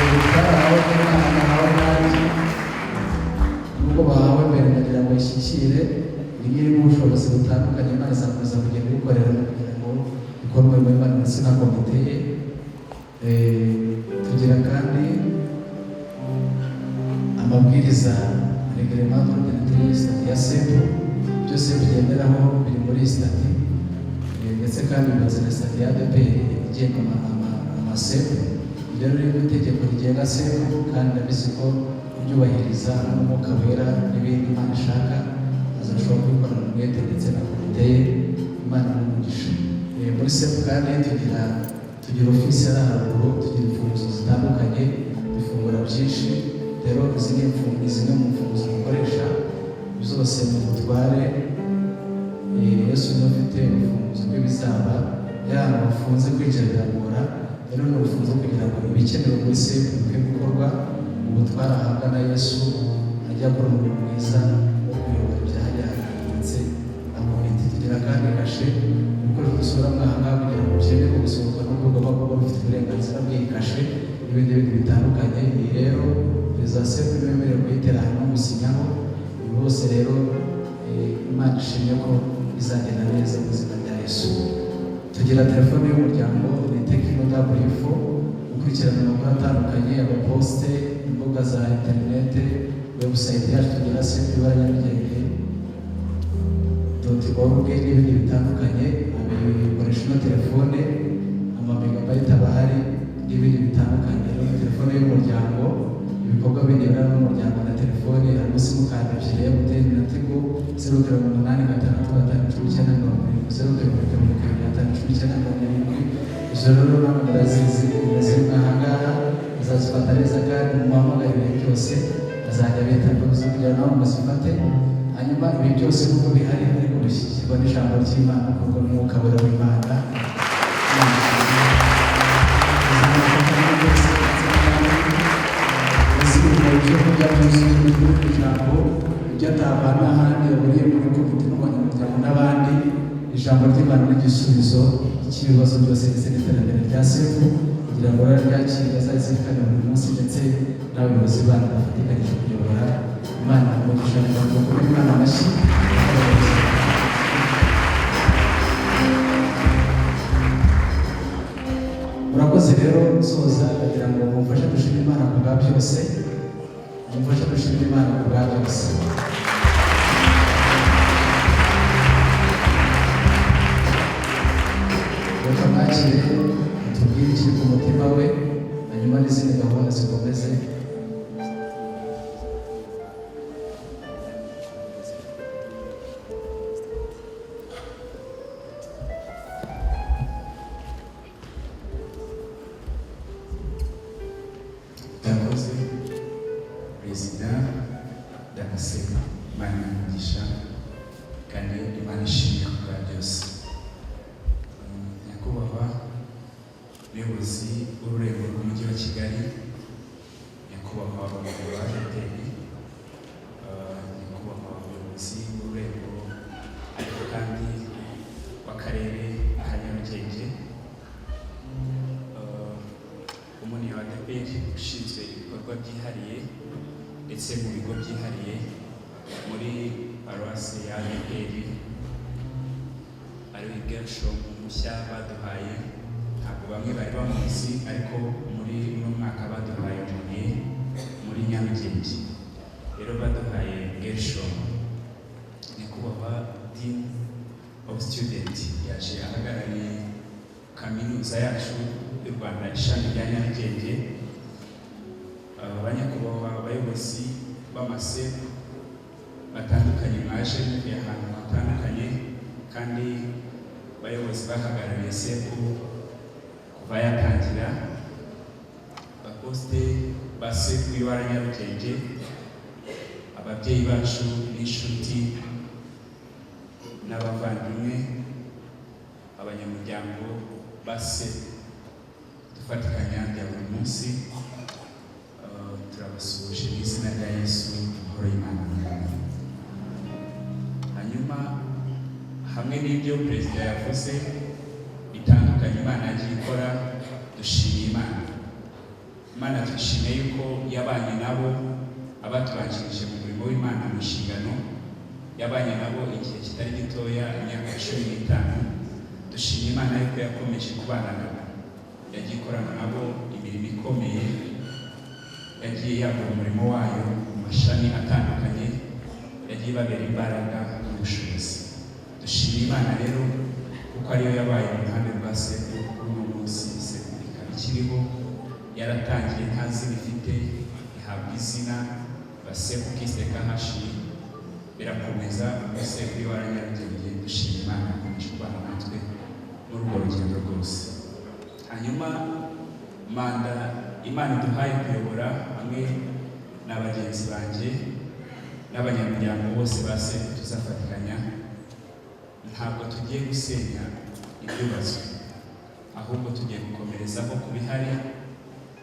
ubutware ahawe n'Imana, ahawe nanjye, nubwo bahawe mbere, ndagira ngo ishyikire irimo ubushobozi butandukanye. Imana izakomeza kugenda ibikorera kugira ngo ikore umurimo w'Imana ndetse na komite ye. Tugira kandi amabwiriza, règlement d'ordre statut ya SEP, byose bigenderaho biri muri statut, ndetse kandi bibaza na statut ya ADEPR igenga amaSEP. Rero riri itegeko rigenga SEP, kandi ndabizi ko kuryubahiriza n'Umwuka Wera n'ibindi Imana ishaka azashobora kubikorana umwete ndetse na komite ye. Imana n'umugisha. Muri SEP kandi tugira ofisi yari haruguru, tugira imfunguzo zitandukanye, dufungura byinshi. Rero izi ni zimwe mu mfunguzo dukoresha zose mu butware. Yesu niwe ufite urufunguzo rw'ibizaba. Yaba bafunze kwinjira biragora, rero ni urufunzo kugira ngo ibikenewe muri SEP bikwiye gukorwa. Ubutware ahabwa na Yesu ajya akora umurimo mwiza wo kuyobora ibyahajya ndetse na komite. Tugira kandi kashe, ibikoresho dusura mwaha kugira ngo byemerwe gusohoka n'ubwo bugomba kuba bufite uburenganzira bw'iyi kashe n'ibindi bindi bitandukanye. Iyi rero perezida wa SEP wemerewe kuyitera hanyuma gusinyaho. Ibi bose rero, Imana ishimwe ko izagenda neza mu izina rya Yesu. Tugira telefone y'umuryango, ni Tecno W4, gukurikirana amakuru atandukanye, amaposite, imbuga za interinete, website yacu tugira SEP ibara Nyarugenge.org n'ibindi bitandukanye. Abikoresha ino telefone, amamegabayiti aba ahari n'ibindi bitandukanye. Rero telefone y'umuryango, ibikorwa birebana n'umuryango na telefone, harimo simukadi ebyiri ya MTN na Tigo. 0785 19 70, 0775 19 70. Izo rero namwe murazizi, ziri ahangaha, muzazifata neza kandi mumuhamagare ibihe byose, azajya bita kugira ngo muzifate. Hanyuma ibi byose nubwo bihari, ariko bishyigikirwa n'ijambo ry'Imana, kuko n'Umwuka Wera w'Imana. Ibyo kurya byuzuye kuri ijambo, ibyo atavana ahandi yaburiye muri komite n'abanyamuryango n'abandi. Ijambo ry'Imana n'igisubizo cy'ibibazo byose ndetse n'iterambere rya CEP, kugira ngo ryakire, bazazirikane buri munsi, ndetse n'abayobozi bandi bafatikanyije kuyobora. Imana umugisha, kuko Imana amashyi. Murakoze rero. Nsoza kugira ngo mumfashe dushime Imana ku bwa byose, mumfashe dushime Imana ku bwa byose. Reka mwakire, tubwire ikiri ku mutima we, hanyuma n'izindi gahunda zikomeze. Yakoze Perezida Damascene, Imana umugisha kandi Imana ishimwe ku bwa byose. Nyakubahwa umuyobozi w'ururembo rw'Umujyi wa Kigali, nyakubahwa wa ADEPR, nyakubahwa umuyobozi w'ururembo ariko kandi w'akarere ka Nyarugenge, umuntu wa ADEPR ushinzwe ibikorwa byihariye ndetse mu bigo byihariye muri paruwasi ya ADEPR, ariwe Gershom mushya baduhaye. Ntabwo bamwe bari bamuzi, ariko muri uno mwaka baduhaye umuntu muri Nyarugenge, rero baduhaye Gershom. Nyakubahwa Dean of Student yaje ahagarariye Kaminuza yacu y'u Rwanda, ishami rya Nyarugenge. Banyakubahwa abayobozi b'amaCEP batandukanye mwaje muvuye ahantu hatandukanye, kandi abayobozi bahagarariye CEP kuva yatangira, baposite ba CEP y'Iwara Nyarugenge, ababyeyi bacu n'inshuti n'abavandimwe, abanyamuryango ba CEP dufatikanya bya buri munsi, turabasuhuje mu izina rya Yesu. Amahoro y'Imana namwe. Hanyuma hamwe n'ibyo perezida yavuze bitandukanye Imana yagiye ikora, dushimiye Imana. Imana twishimiye yuko yabanye nabo, abatubanjirije mu murimo w'Imana mu nshingano, yabanye nabo igihe kitari gitoya, imyaka 15. Dushimiye Imana yuko yakomeje kubana nabo, yagiye ikorana nabo imirimo ikomeye, yagiye yagura umurimo wayo mu mashami atandukanye, yagiye ibabera imbaraga n'ubushobozi. Dushimiye Imana rero kuko ariyo yabaye mu ruhande rwa CEP kuri uno munsi, CEP ikaba ikiriho. Yaratangiye nta zina ifite, ihabwa izina ba CEP KIST KHI, birakomeza muri CEP y'Iwara Nyarugenge. Dushima Imana yakomeje kubana natwe muri urwo rugendo rwose. Hanyuma manda Imana iduhaye kuyobora hamwe na bagenzi banjye n'abanyamuryango bose ba CEP tuzafatikanya, ntabwo tugiye gusenya ibyubatswe, ahubwo tugiye gukomerezaho ku bihari.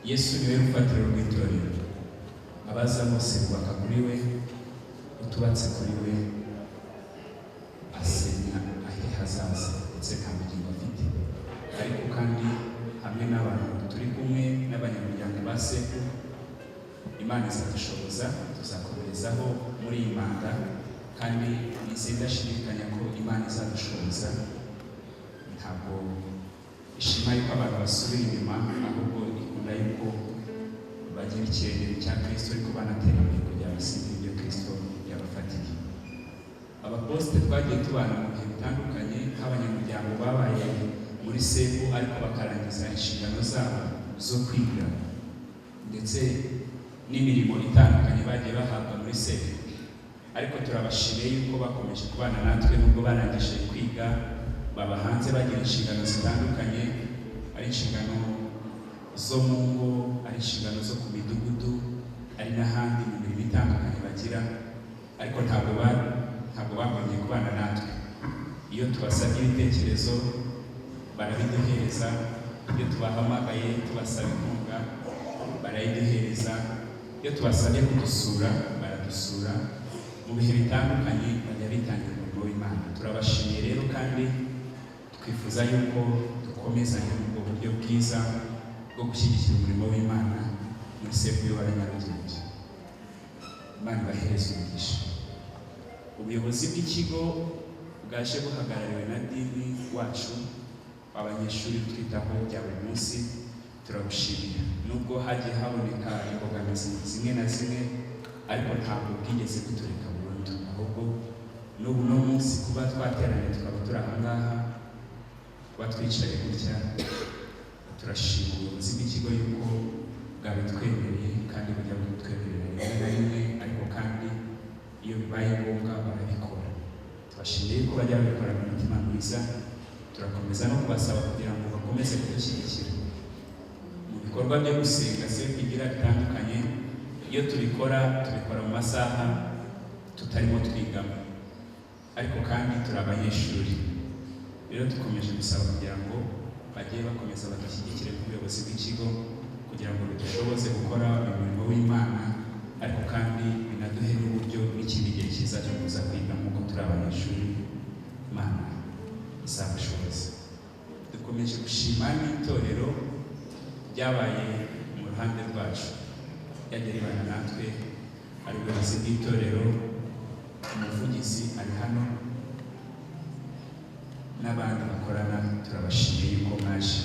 Yesu niwe rufatiro rw'itorero, abaza bose bubaka kuri we. Utubatse kuri we asenya ahe hazaza, ndetse nta bugingo afite. Ariko kandi hamwe n'abantu turi kumwe n'abanyamuryango ba CEP, Imana izadushoboza, tuzakomerezaho muri iyi manda, kandi ntizidashidikanya ko Imana izadushoboza. Ntabwo ishima yuko abantu basubira inyuma, ahubwo ikunda yuko bagira ikirenge cya Kirisito, ariko banatera imbere kugira basinde ibyo Kirisito yabafatiye. Abaposite twagiye tubana mu bihe bitandukanye nk'abanyamuryango babaye muri CEP ariko bakarangiza inshingano zabo zo kwiga ndetse n'imirimo itandukanye bagiye bahabwa muri CEP. Ariko turabashimiye yuko bakomeje kubana natwe nubwo barangije kwiga, baba hanze bagira inshingano zitandukanye, ari inshingano zo mu ngo, ari inshingano zo ku midugudu, ari n'ahandi mu mirimo itandukanye bagira, ariko ntabwo bagomye kubana natwe. Iyo tubasabye ibitekerezo barabiduhereza, iyo tubahamagaye tubasaba inkunga barayiduhereza, iyo tubasabye kudusura baradusura. Mu bihe bitandukanye bajya bitangira umurimo w'Imana. Turabashimiye rero kandi twifuza yuko dukomezanya ubwo buryo bwiza bwo gushyigikira umurimo w'Imana muri CEP UR Nyarugenge. Imana ibahereze umugisha. Ubuyobozi bw'ikigo bwaje buhagarariwe na dean wacu abanyeshuri twitaho bya buri munsi, turabushimira. Nubwo hagiye haboneka imbogamizi zimwe na zimwe, ariko ntabwo bwigeze butureka burundu, ahubwo n'ubu no munsi kuba twateranye tukaba turi aha ngaha, kuba twicaye gutya, turashima ubuyobozi bw'ikigo yuko bwabitwemereye kandi bujya butwemerera rimwe na rimwe, ariko kandi iyo bibaye ngombwa barabikora. Tubashimiye yuko bajya babikora mu mutima mwiza. Turakomeza no kubasaba kugira ngo bakomeze kudushyigikira mu bikorwa byo gusenga se bigira bitandukanye. Iyo tubikora, tubikora mu masaha tutarimo twigamo, ariko kandi turi abanyeshuri. Rero dukomeje gusaba kugira ngo bajye bakomeza badushyigikire nk'ubuyobozi bw'ikigo, kugira ngo bidushoboze gukora uyu murimo w'Imana, ariko kandi binaduhe n'uburyo n'ikindi gihe cyiza cyo kuza kwiga nk'uko turi abanyeshuri. Imana izabashoboze. Dukomeje gushima n'itorero ryabaye mu ruhande rwacu, ryagiye ribana natwe, ari ubuyobozi bw'itorero, umuvugizi ari hano n'abandi bakorana. Turabashimiye yuko mwaje,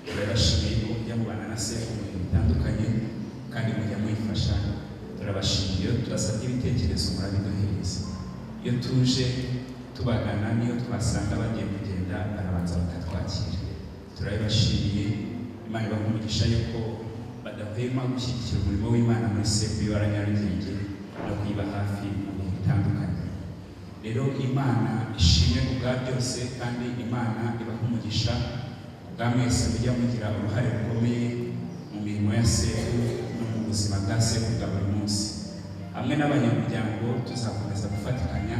turabashimiye yuko mujya mubana na CEP mu bintu bitandukanye kandi mujya muyifasha. Turabashimiye iyo tubasabye ibitekerezo murabiduhereza, iyo tuje tubagana niyo twasanga bagiye kugenda barabanza bakatwakira. Turabibashimiye. Imana ibahe umugisha yuko badahwema gushyigikira umurimo w'Imana muri CEP UR Nyarugenge no kuyiba hafi mu bihe bitandukanye. Rero Imana ishimwe ku bwa byose, kandi Imana ibahe umugisha ku bwa mwese mujya mugira uruhare rukomeye mu mirimo ya CEP no mu buzima bwa CEP bwa buri munsi. Hamwe n'abanyamuryango tuzakomeza gufatikanya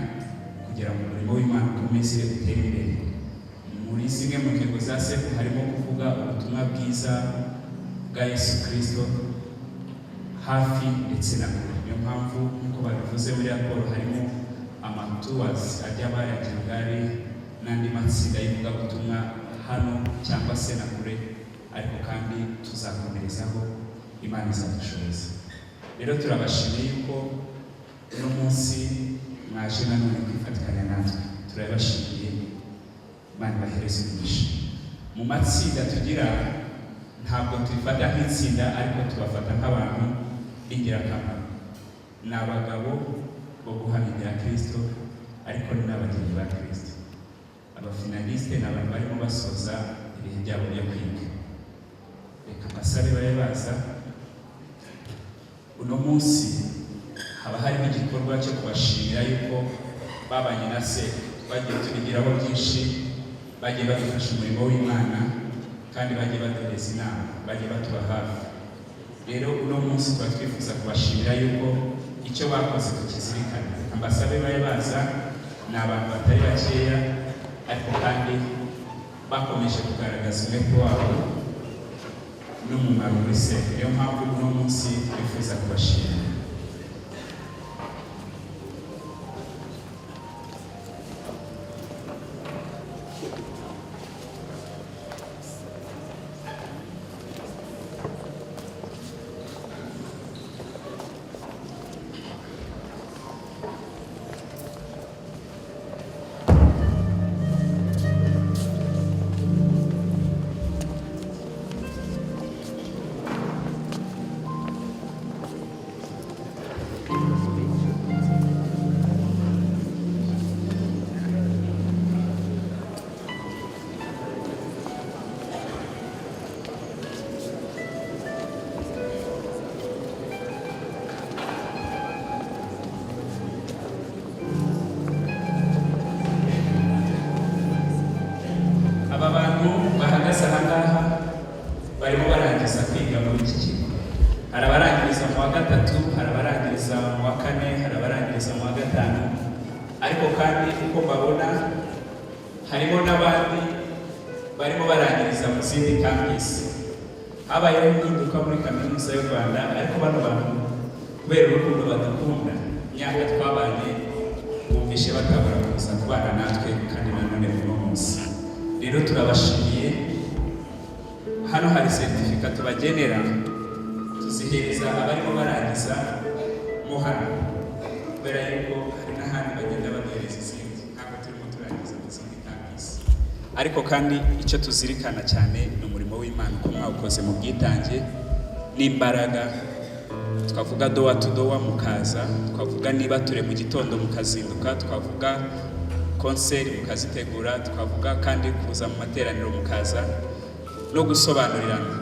kugira ngo umurimo w'Imana ukomeze utere imbere. Muri zimwe mu ntego za CEP harimo kuvuga ubutumwa bwiza bwa Yesu Kristo hafi ndetse na kure. Niyo mpamvu nk'uko babivuze muri raporo, harimo amatours ajya aba ya Kigali n'andi matsinda y'ivugabutumwa hano cyangwa se na kure, ariko kandi tuzakomerezaho, Imana izadushoboza. Rero turabashimiye yuko uno munsi mwaje nanone kwifatikanya natwe, turabashimiye. Imana ibahereze umugisha. Mu matsinda tugira, ntabwo tubifata nk'itsinda, ariko tubafata nk'abantu b'ingirakamaro. Ni abagabo bo guhamya ibya Kristo, ariko ni n'abageni ba Kristo. Abafinaliste ni abantu barimo basoza ibihe byabo byo kwiga. Reka mbasabe babe baza. Uno munsi haba harimo igikorwa cyo kubashimira yuko babanye na se, twagiye tubigiraho byinshi, bagiye badufasha umurimo w'Imana kandi bagiye baduhereza inama, bagiye batuba hafi. Rero uno munsi tuba twifuza kubashimira yuko icyo bakoze tukizirikana. Reka mbasabe babe baza. Ni abantu batari bakeya, ariko kandi bakomeje kugaragaza umwete wabo n'umumaro muri CEP. Niyo mpamvu uno munsi twifuza kubashimira. muri iki kigo. Hari abarangiriza mu wa gatatu, hari abarangiriza mu wa kane, hari abarangiriza mu wa gatanu, ariko kandi uko mbabona harimo n'abandi barimo barangiriza mu zindi campus. Habayeho impinduka muri Kaminuza y'u Rwanda, ariko bano bantu kubera urukundo badukunda, imyaka twabanye, bumvishe batabura kuza kubana natwe kandi nanone uno munsi. Rero turabashimiye. Hano hari certificat tubagenera, tuzihereza abarimo barangiza mo hano, kubera yuko hari n'ahandi bagenda baduhereza izindi, ntabwo turimo turangiza mu zindi campus. Ariko kandi icyo tuzirikana cyane ni umurimo w'Imana, uko mwawukoze mu bwitange n'imbaraga. Twavuga door to door mukaza, twavuga niba ture mu gitondo mukazinduka, twavuga concert mukazitegura, twavuga kandi kuza mu materaniro mukaza no gusobanurirana.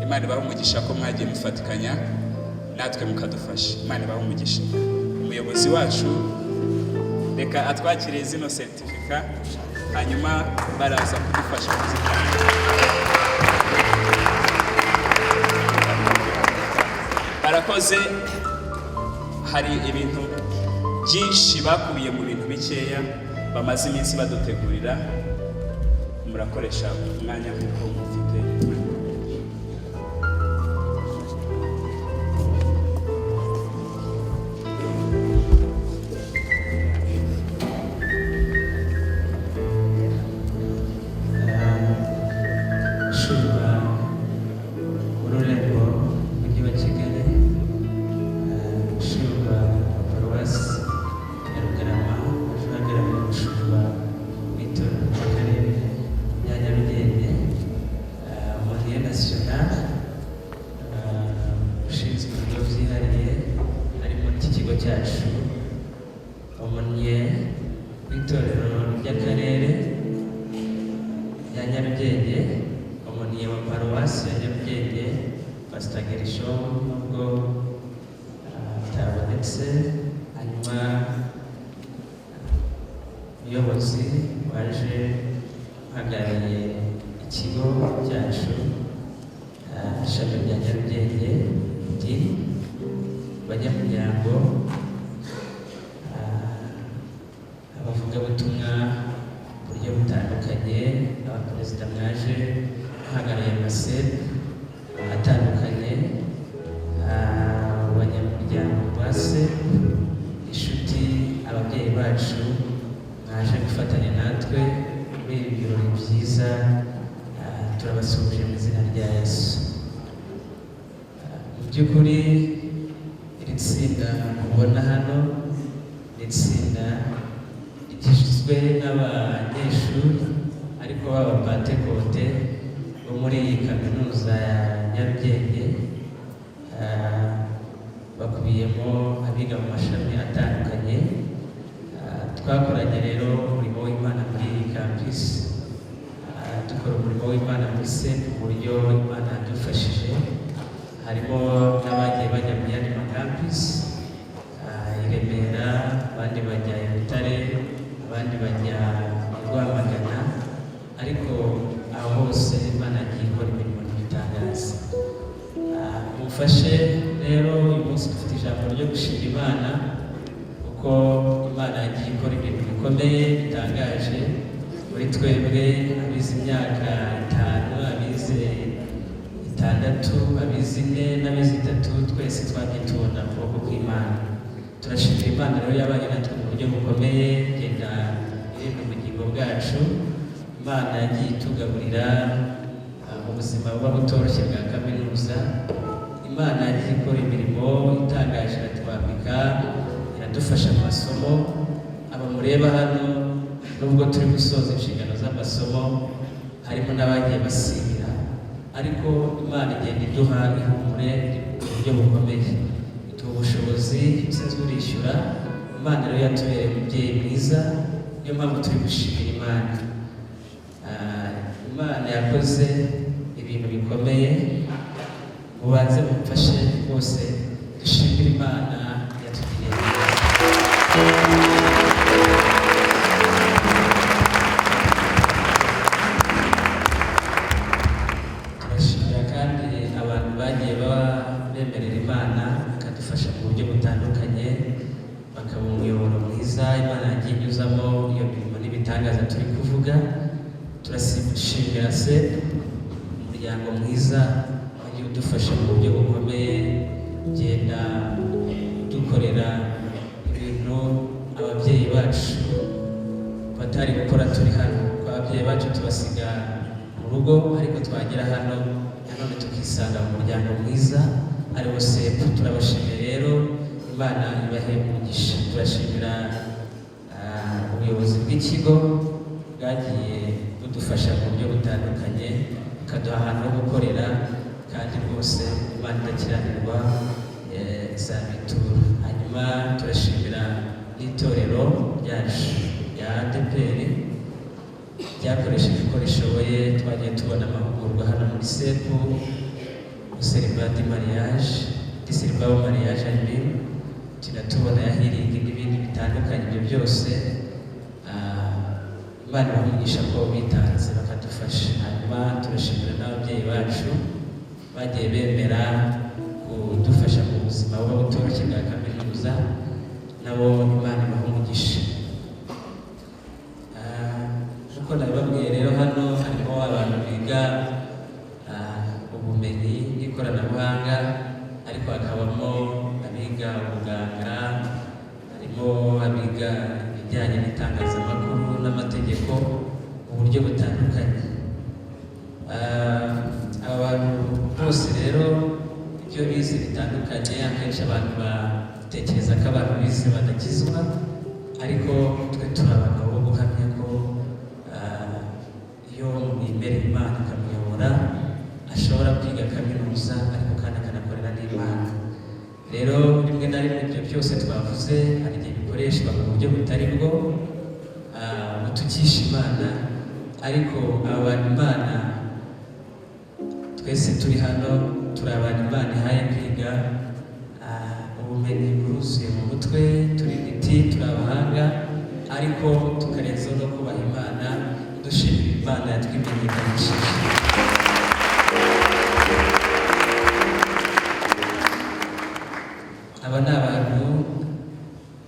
Imana ibahe umugisha ko mwagiye mufatikanya natwe mukadufasha. Imana ibahe umugisha. Umuyobozi wacu reka atwakire zino certificat, hanyuma baraza kudufasha kuzitanga. Barakoze. Hari ibintu byinshi bakubiye mu bintu bikeya bamaze iminsi badutegurira. Murakoresha umwanya nk'uko mufite. Ushinzwe ururembo mujyi wa Kigali, ushinzwe paruwasi ya Rugarama, waje uhagarariye umushumba w'itorero ry'akarere rya Nyarugenge, aumônier national ushinzwe ibigo byihariye harimo n'iki kigo cyacu, aumônier w'itorero ry'akarere rya Nyarugenge, aumônier wa paruwasi ya Nyarugenge, Pastor Gerishom, nubwo atabonetse, hanyuma umuyobozi waje uhagarariye ikigo cyacu, ishami rya Nyarugenge, dean, abanyamuryango, abavugabutumwa mu buryo butandukanye, abaperezida mwaje muhagarariye amasepe atandukanye, abanyamuryango ba SEP, inshuti, ababyeyi bacu mwaje gufatanya natwe muri ibi birori byiza, turabasuhuje mu izina rya Yesu. Mu by'ukuri iri tsinda mubona hano ni itsinda rigizwe n'abanyeshuri ariko b'abapantekote bo muri iyi kaminuza ya Nyarugenge. Bakubiyemo abiga mu mashami atandukanye. Twakoranye rero umurimo w'Imana muri iyi campus, dukora umurimo w'Imana muri SEP mu buryo Imana yadufashije. Harimo n'abagiye bajya mu yandi macampus, i Remera, abandi bajya i Butare, abandi bajya i Rwamagana, ariko aho hose Imana yagiye ikora imirimo n'ibitangaza. Mumfashe rero uyu munsi dufite ijambo ryo gushima Imana, kuko Imana yagiye ikora ibintu bikomeye bitangaje muri twebwe abize imyaka 5, abize 6, abize 4 n'abize 3, twese twagiye tubona ukuboko kw'Imana. Turashimira Imana rero yabanye natwe mu buryo bukomeye, igenda irinda ubugingo bwacu. Imana yagiye itugaburira mu buzima buba butoroshye bwa kaminuza. Imana yagiye ikora imirimo itangaje, iratwambika, iradufasha mu masomo. Aba mureba hano, nubwo turi gusoza inshingano z'amasomo, harimo n'abagiye basibira, ariko Imana igenda iduha ihumure mu buryo bukomeye, iduha ubushobozi, intsinzi urishyura. Imana rero yatubereye umubyeyi mwiza, niyo mpamvu turi gushimira Imana. Imana yakoze ibintu bikomeye. Mubanze mumfashe rwose dushimire Imana yatugiriye neza. Turashimira kandi abantu bagiye kuvuga. Turashimira SEP, umuryango mwiza wagiye udufasha mu buryo bukomeye, ugenda dukorera ibintu ababyeyi bacu batari gukora turi hano, kuko ababyeyi bacu tubasiga mu rugo, ariko twagera hano nanone tukisanga mu muryango mwiza ari wo SEP. Turabashimiye rero, Imana ibahe umugisha. Turashimira ubuyobozi bw'ikigo bwagiye budufasha mu buryo butandukanye, bukaduha ahantu ho gukorera, kandi rwose Imana idakiranirwa izabitura. Hanyuma turashimira n'itorero ryacu rya ADEPR ryakoresheje uko rishoboye. Twagiye tubona amahugurwa hano muri SEP, célébrer des mariages, célébrer mariage, I mean, tubona ya healing n'ibindi bitandukanye. Ibyo byose Imana ibaha umugisha ko bitanze bakadufasha. Hanyuma turashimira n'ababyeyi bacu bagiye bemera kudufasha mu buzima buba butoroshye bwa kaminuza, nabo Imana ibaha umugisha. Nk'uko nabibabwiye rero, hano harimo abantu biga ubumenyi bw'ikoranabuhanga, ariko hakabamo abiga ubuganga, harimo abiga ibijyanye n'itangazamakuru n'amategeko mu buryo butandukanye. Aba bantu bose rero ibyo bize bitandukanye, akenshi abantu batekereza ko abantu bize badakizwa, ariko twe turi abagabo bo guhamya ko iyo umuntu yemerera Imana ikamuyobora, ashobora kwiga kaminuza ariko kandi akanakorera n'Imana. Rero rimwe na rimwe ibyo byose twavuze hari igihe bikoreshwa mu buryo butari bwo, butukisha Imana, ariko aba bantu Imana, twese turi hano turi abantu Imana ihaye kwiga, ubumenyi buruzuye mu mutwe, turi intiti, turi abahanga, ariko tukarenzaho no kubaha Imana, dushimira Imana yatwimenyekanishije. Aba ni abantu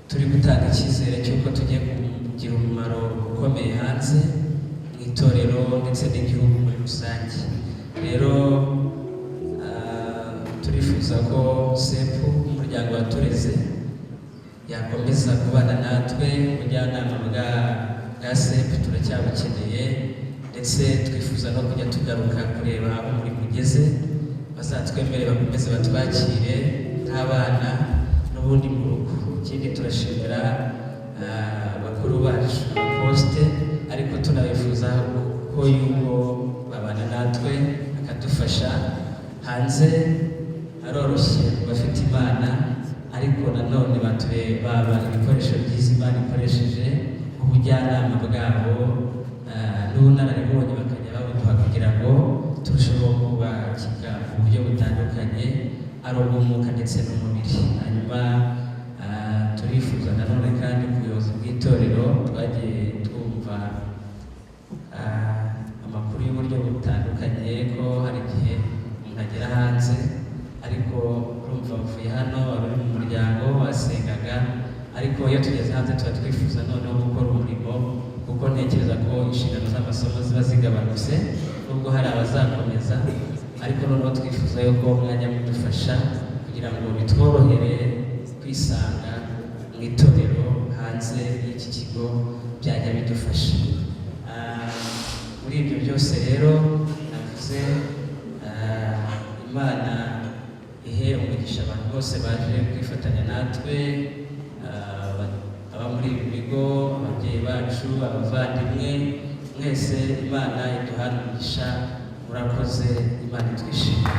turi gutanga icyizere cy'uko tugiye kugira umumaro ukomeye hanze mu itorero ndetse n'igihugu muri rusange. Rero turifuza ko SEP, umuryango watureze, yakomeza kubana natwe. Ubujyanama bwa SEP turacyabukeneye, ndetse twifuza no kujya tugaruka kureba aho umurimo ugeze. Bazatwemere bakomeze batwakire nk'abana n'ubundi mu rugo. Ikindi, turashimira bakuru bacu abaposite, ariko tunabifuza ko yuko babana natwe bakadufasha. Hanze haroroshye ku bafite Imana, ariko nanone batuye baba ibikoresho byiza Imana ikoresheje ubujyanama bwabo n'ubunararibonye, bakajya babuduha kugira ngo turusheho kubakika mu buryo butandukanye, ari ubw'umwuka ndetse n'umubiri. Hanyuma turifuza nanone kandi ku buyobozi bw'itorero, twagiye twumva amakuru y'uburyo butandukanye ko hari igihe umuntu agera hanze, ariko urumva uvuye hano wari uri mu muryango wasengaga, ariko iyo tugeze hanze tuba twifuza noneho gukora umurimo, kuko ntekereza ko inshingano z'amasomo ziba zigabanutse, nubwo hari abazakomeza, ariko noneho twifuza yuko mwajya mudufasha kugira ngo bitworohere kwisanga mu itorero hanze y'iki kigo, byajya bidufasha. Muri ibyo byose rero navuze, Imana ihe umugisha abantu bose baje kwifatanya natwe, aba muri ibi bigo, ababyeyi bacu, abavandimwe mwese, Imana iduhane umugisha. Murakoze, Imana itwishimiye.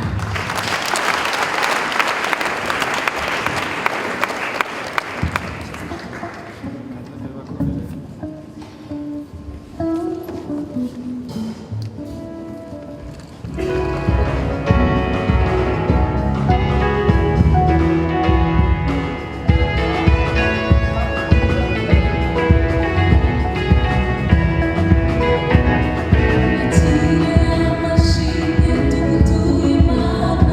Akira amashimwe tugutuye Imana.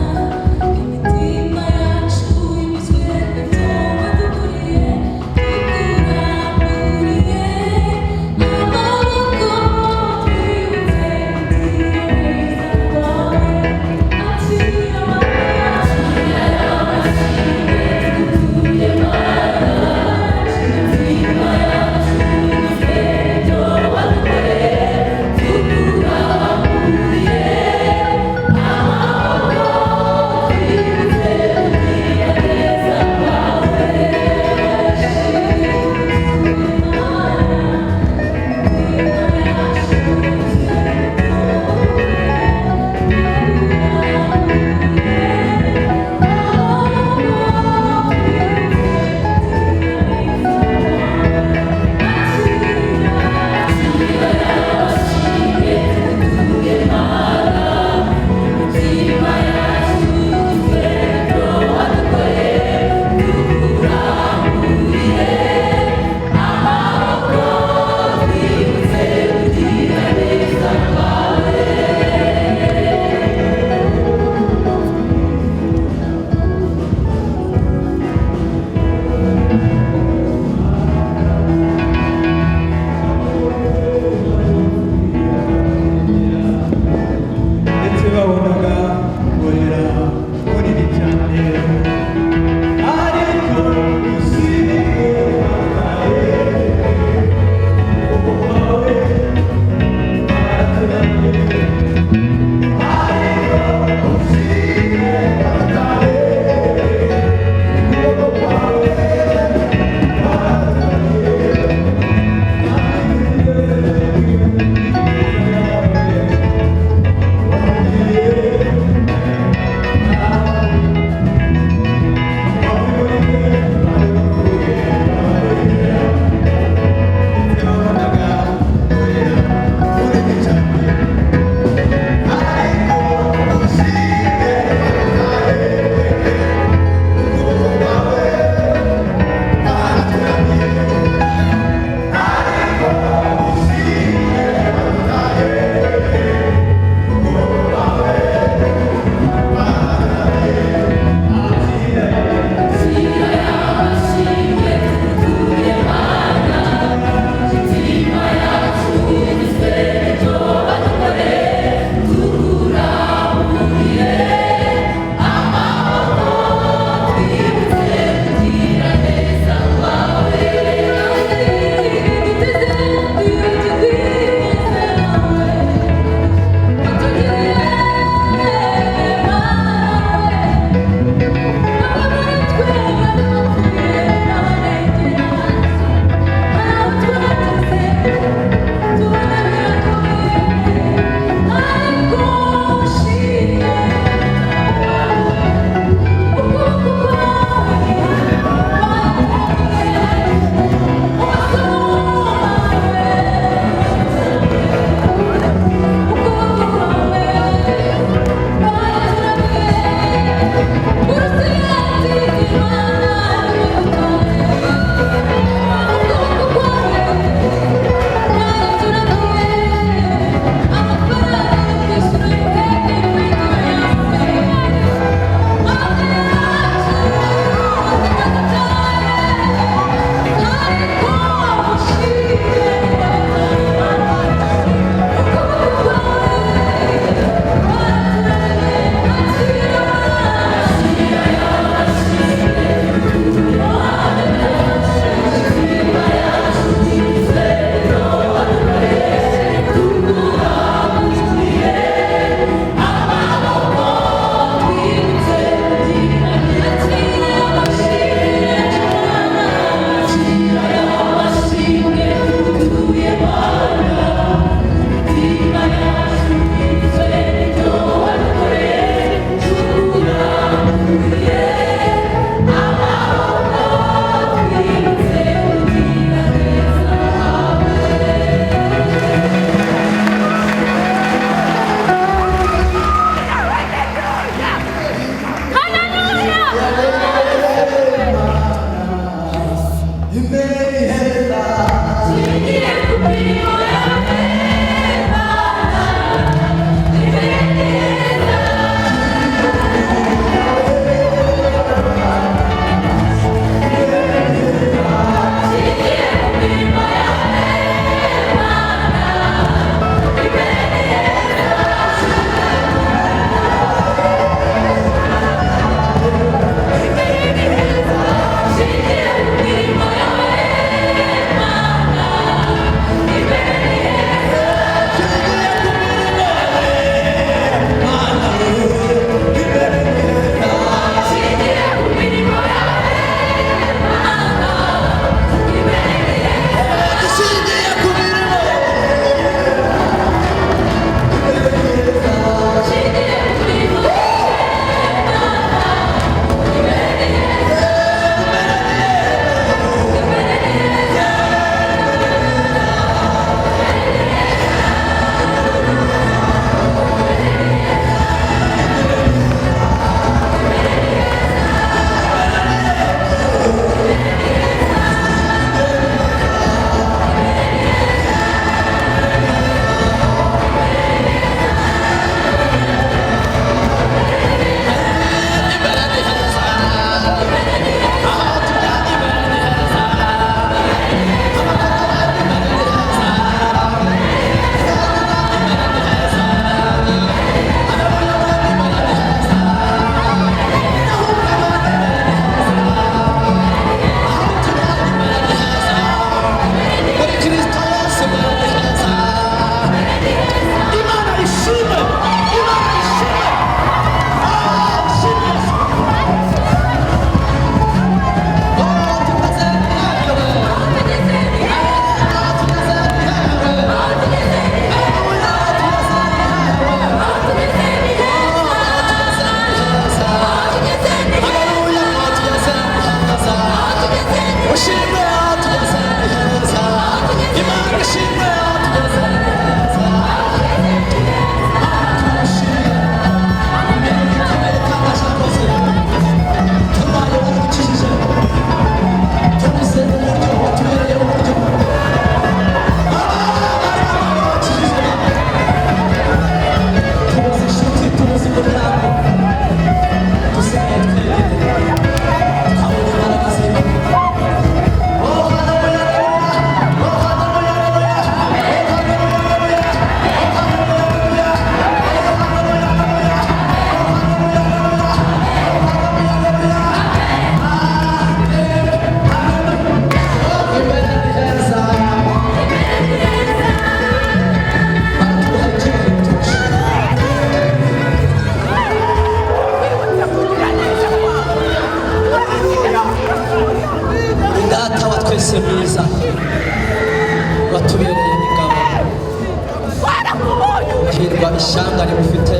Hahirwa ishyanga rimufite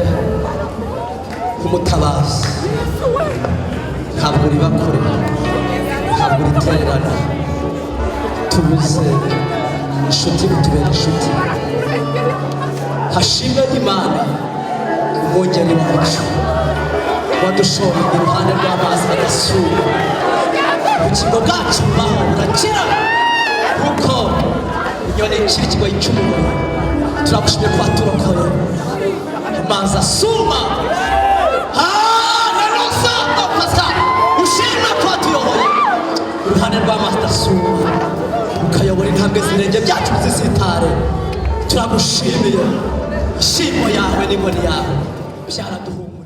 nk'umutabazi. Ntabwo riba kure, ntabwo ritererana. Tubuze inshuti, tubera inshuti. Hashimwe Imana, umwungeri wacu wadushoye iruhande rw'amazi agasuma. Ubugingo bwacu bubaho, burakira, kuko inyoni ikiri ikigoyi cy'umugoyi. Turagushimye kuba turokoye amazi asuma. Haleluya! Pasta, ushimwe kuba tuyoboye iruhande rw'amazi adasuma, ukayobora intambwe z'ibirenge byacu zisitare. Turagushimiye. Ishimo yawe n'inkoni yawe byaraduhumurije.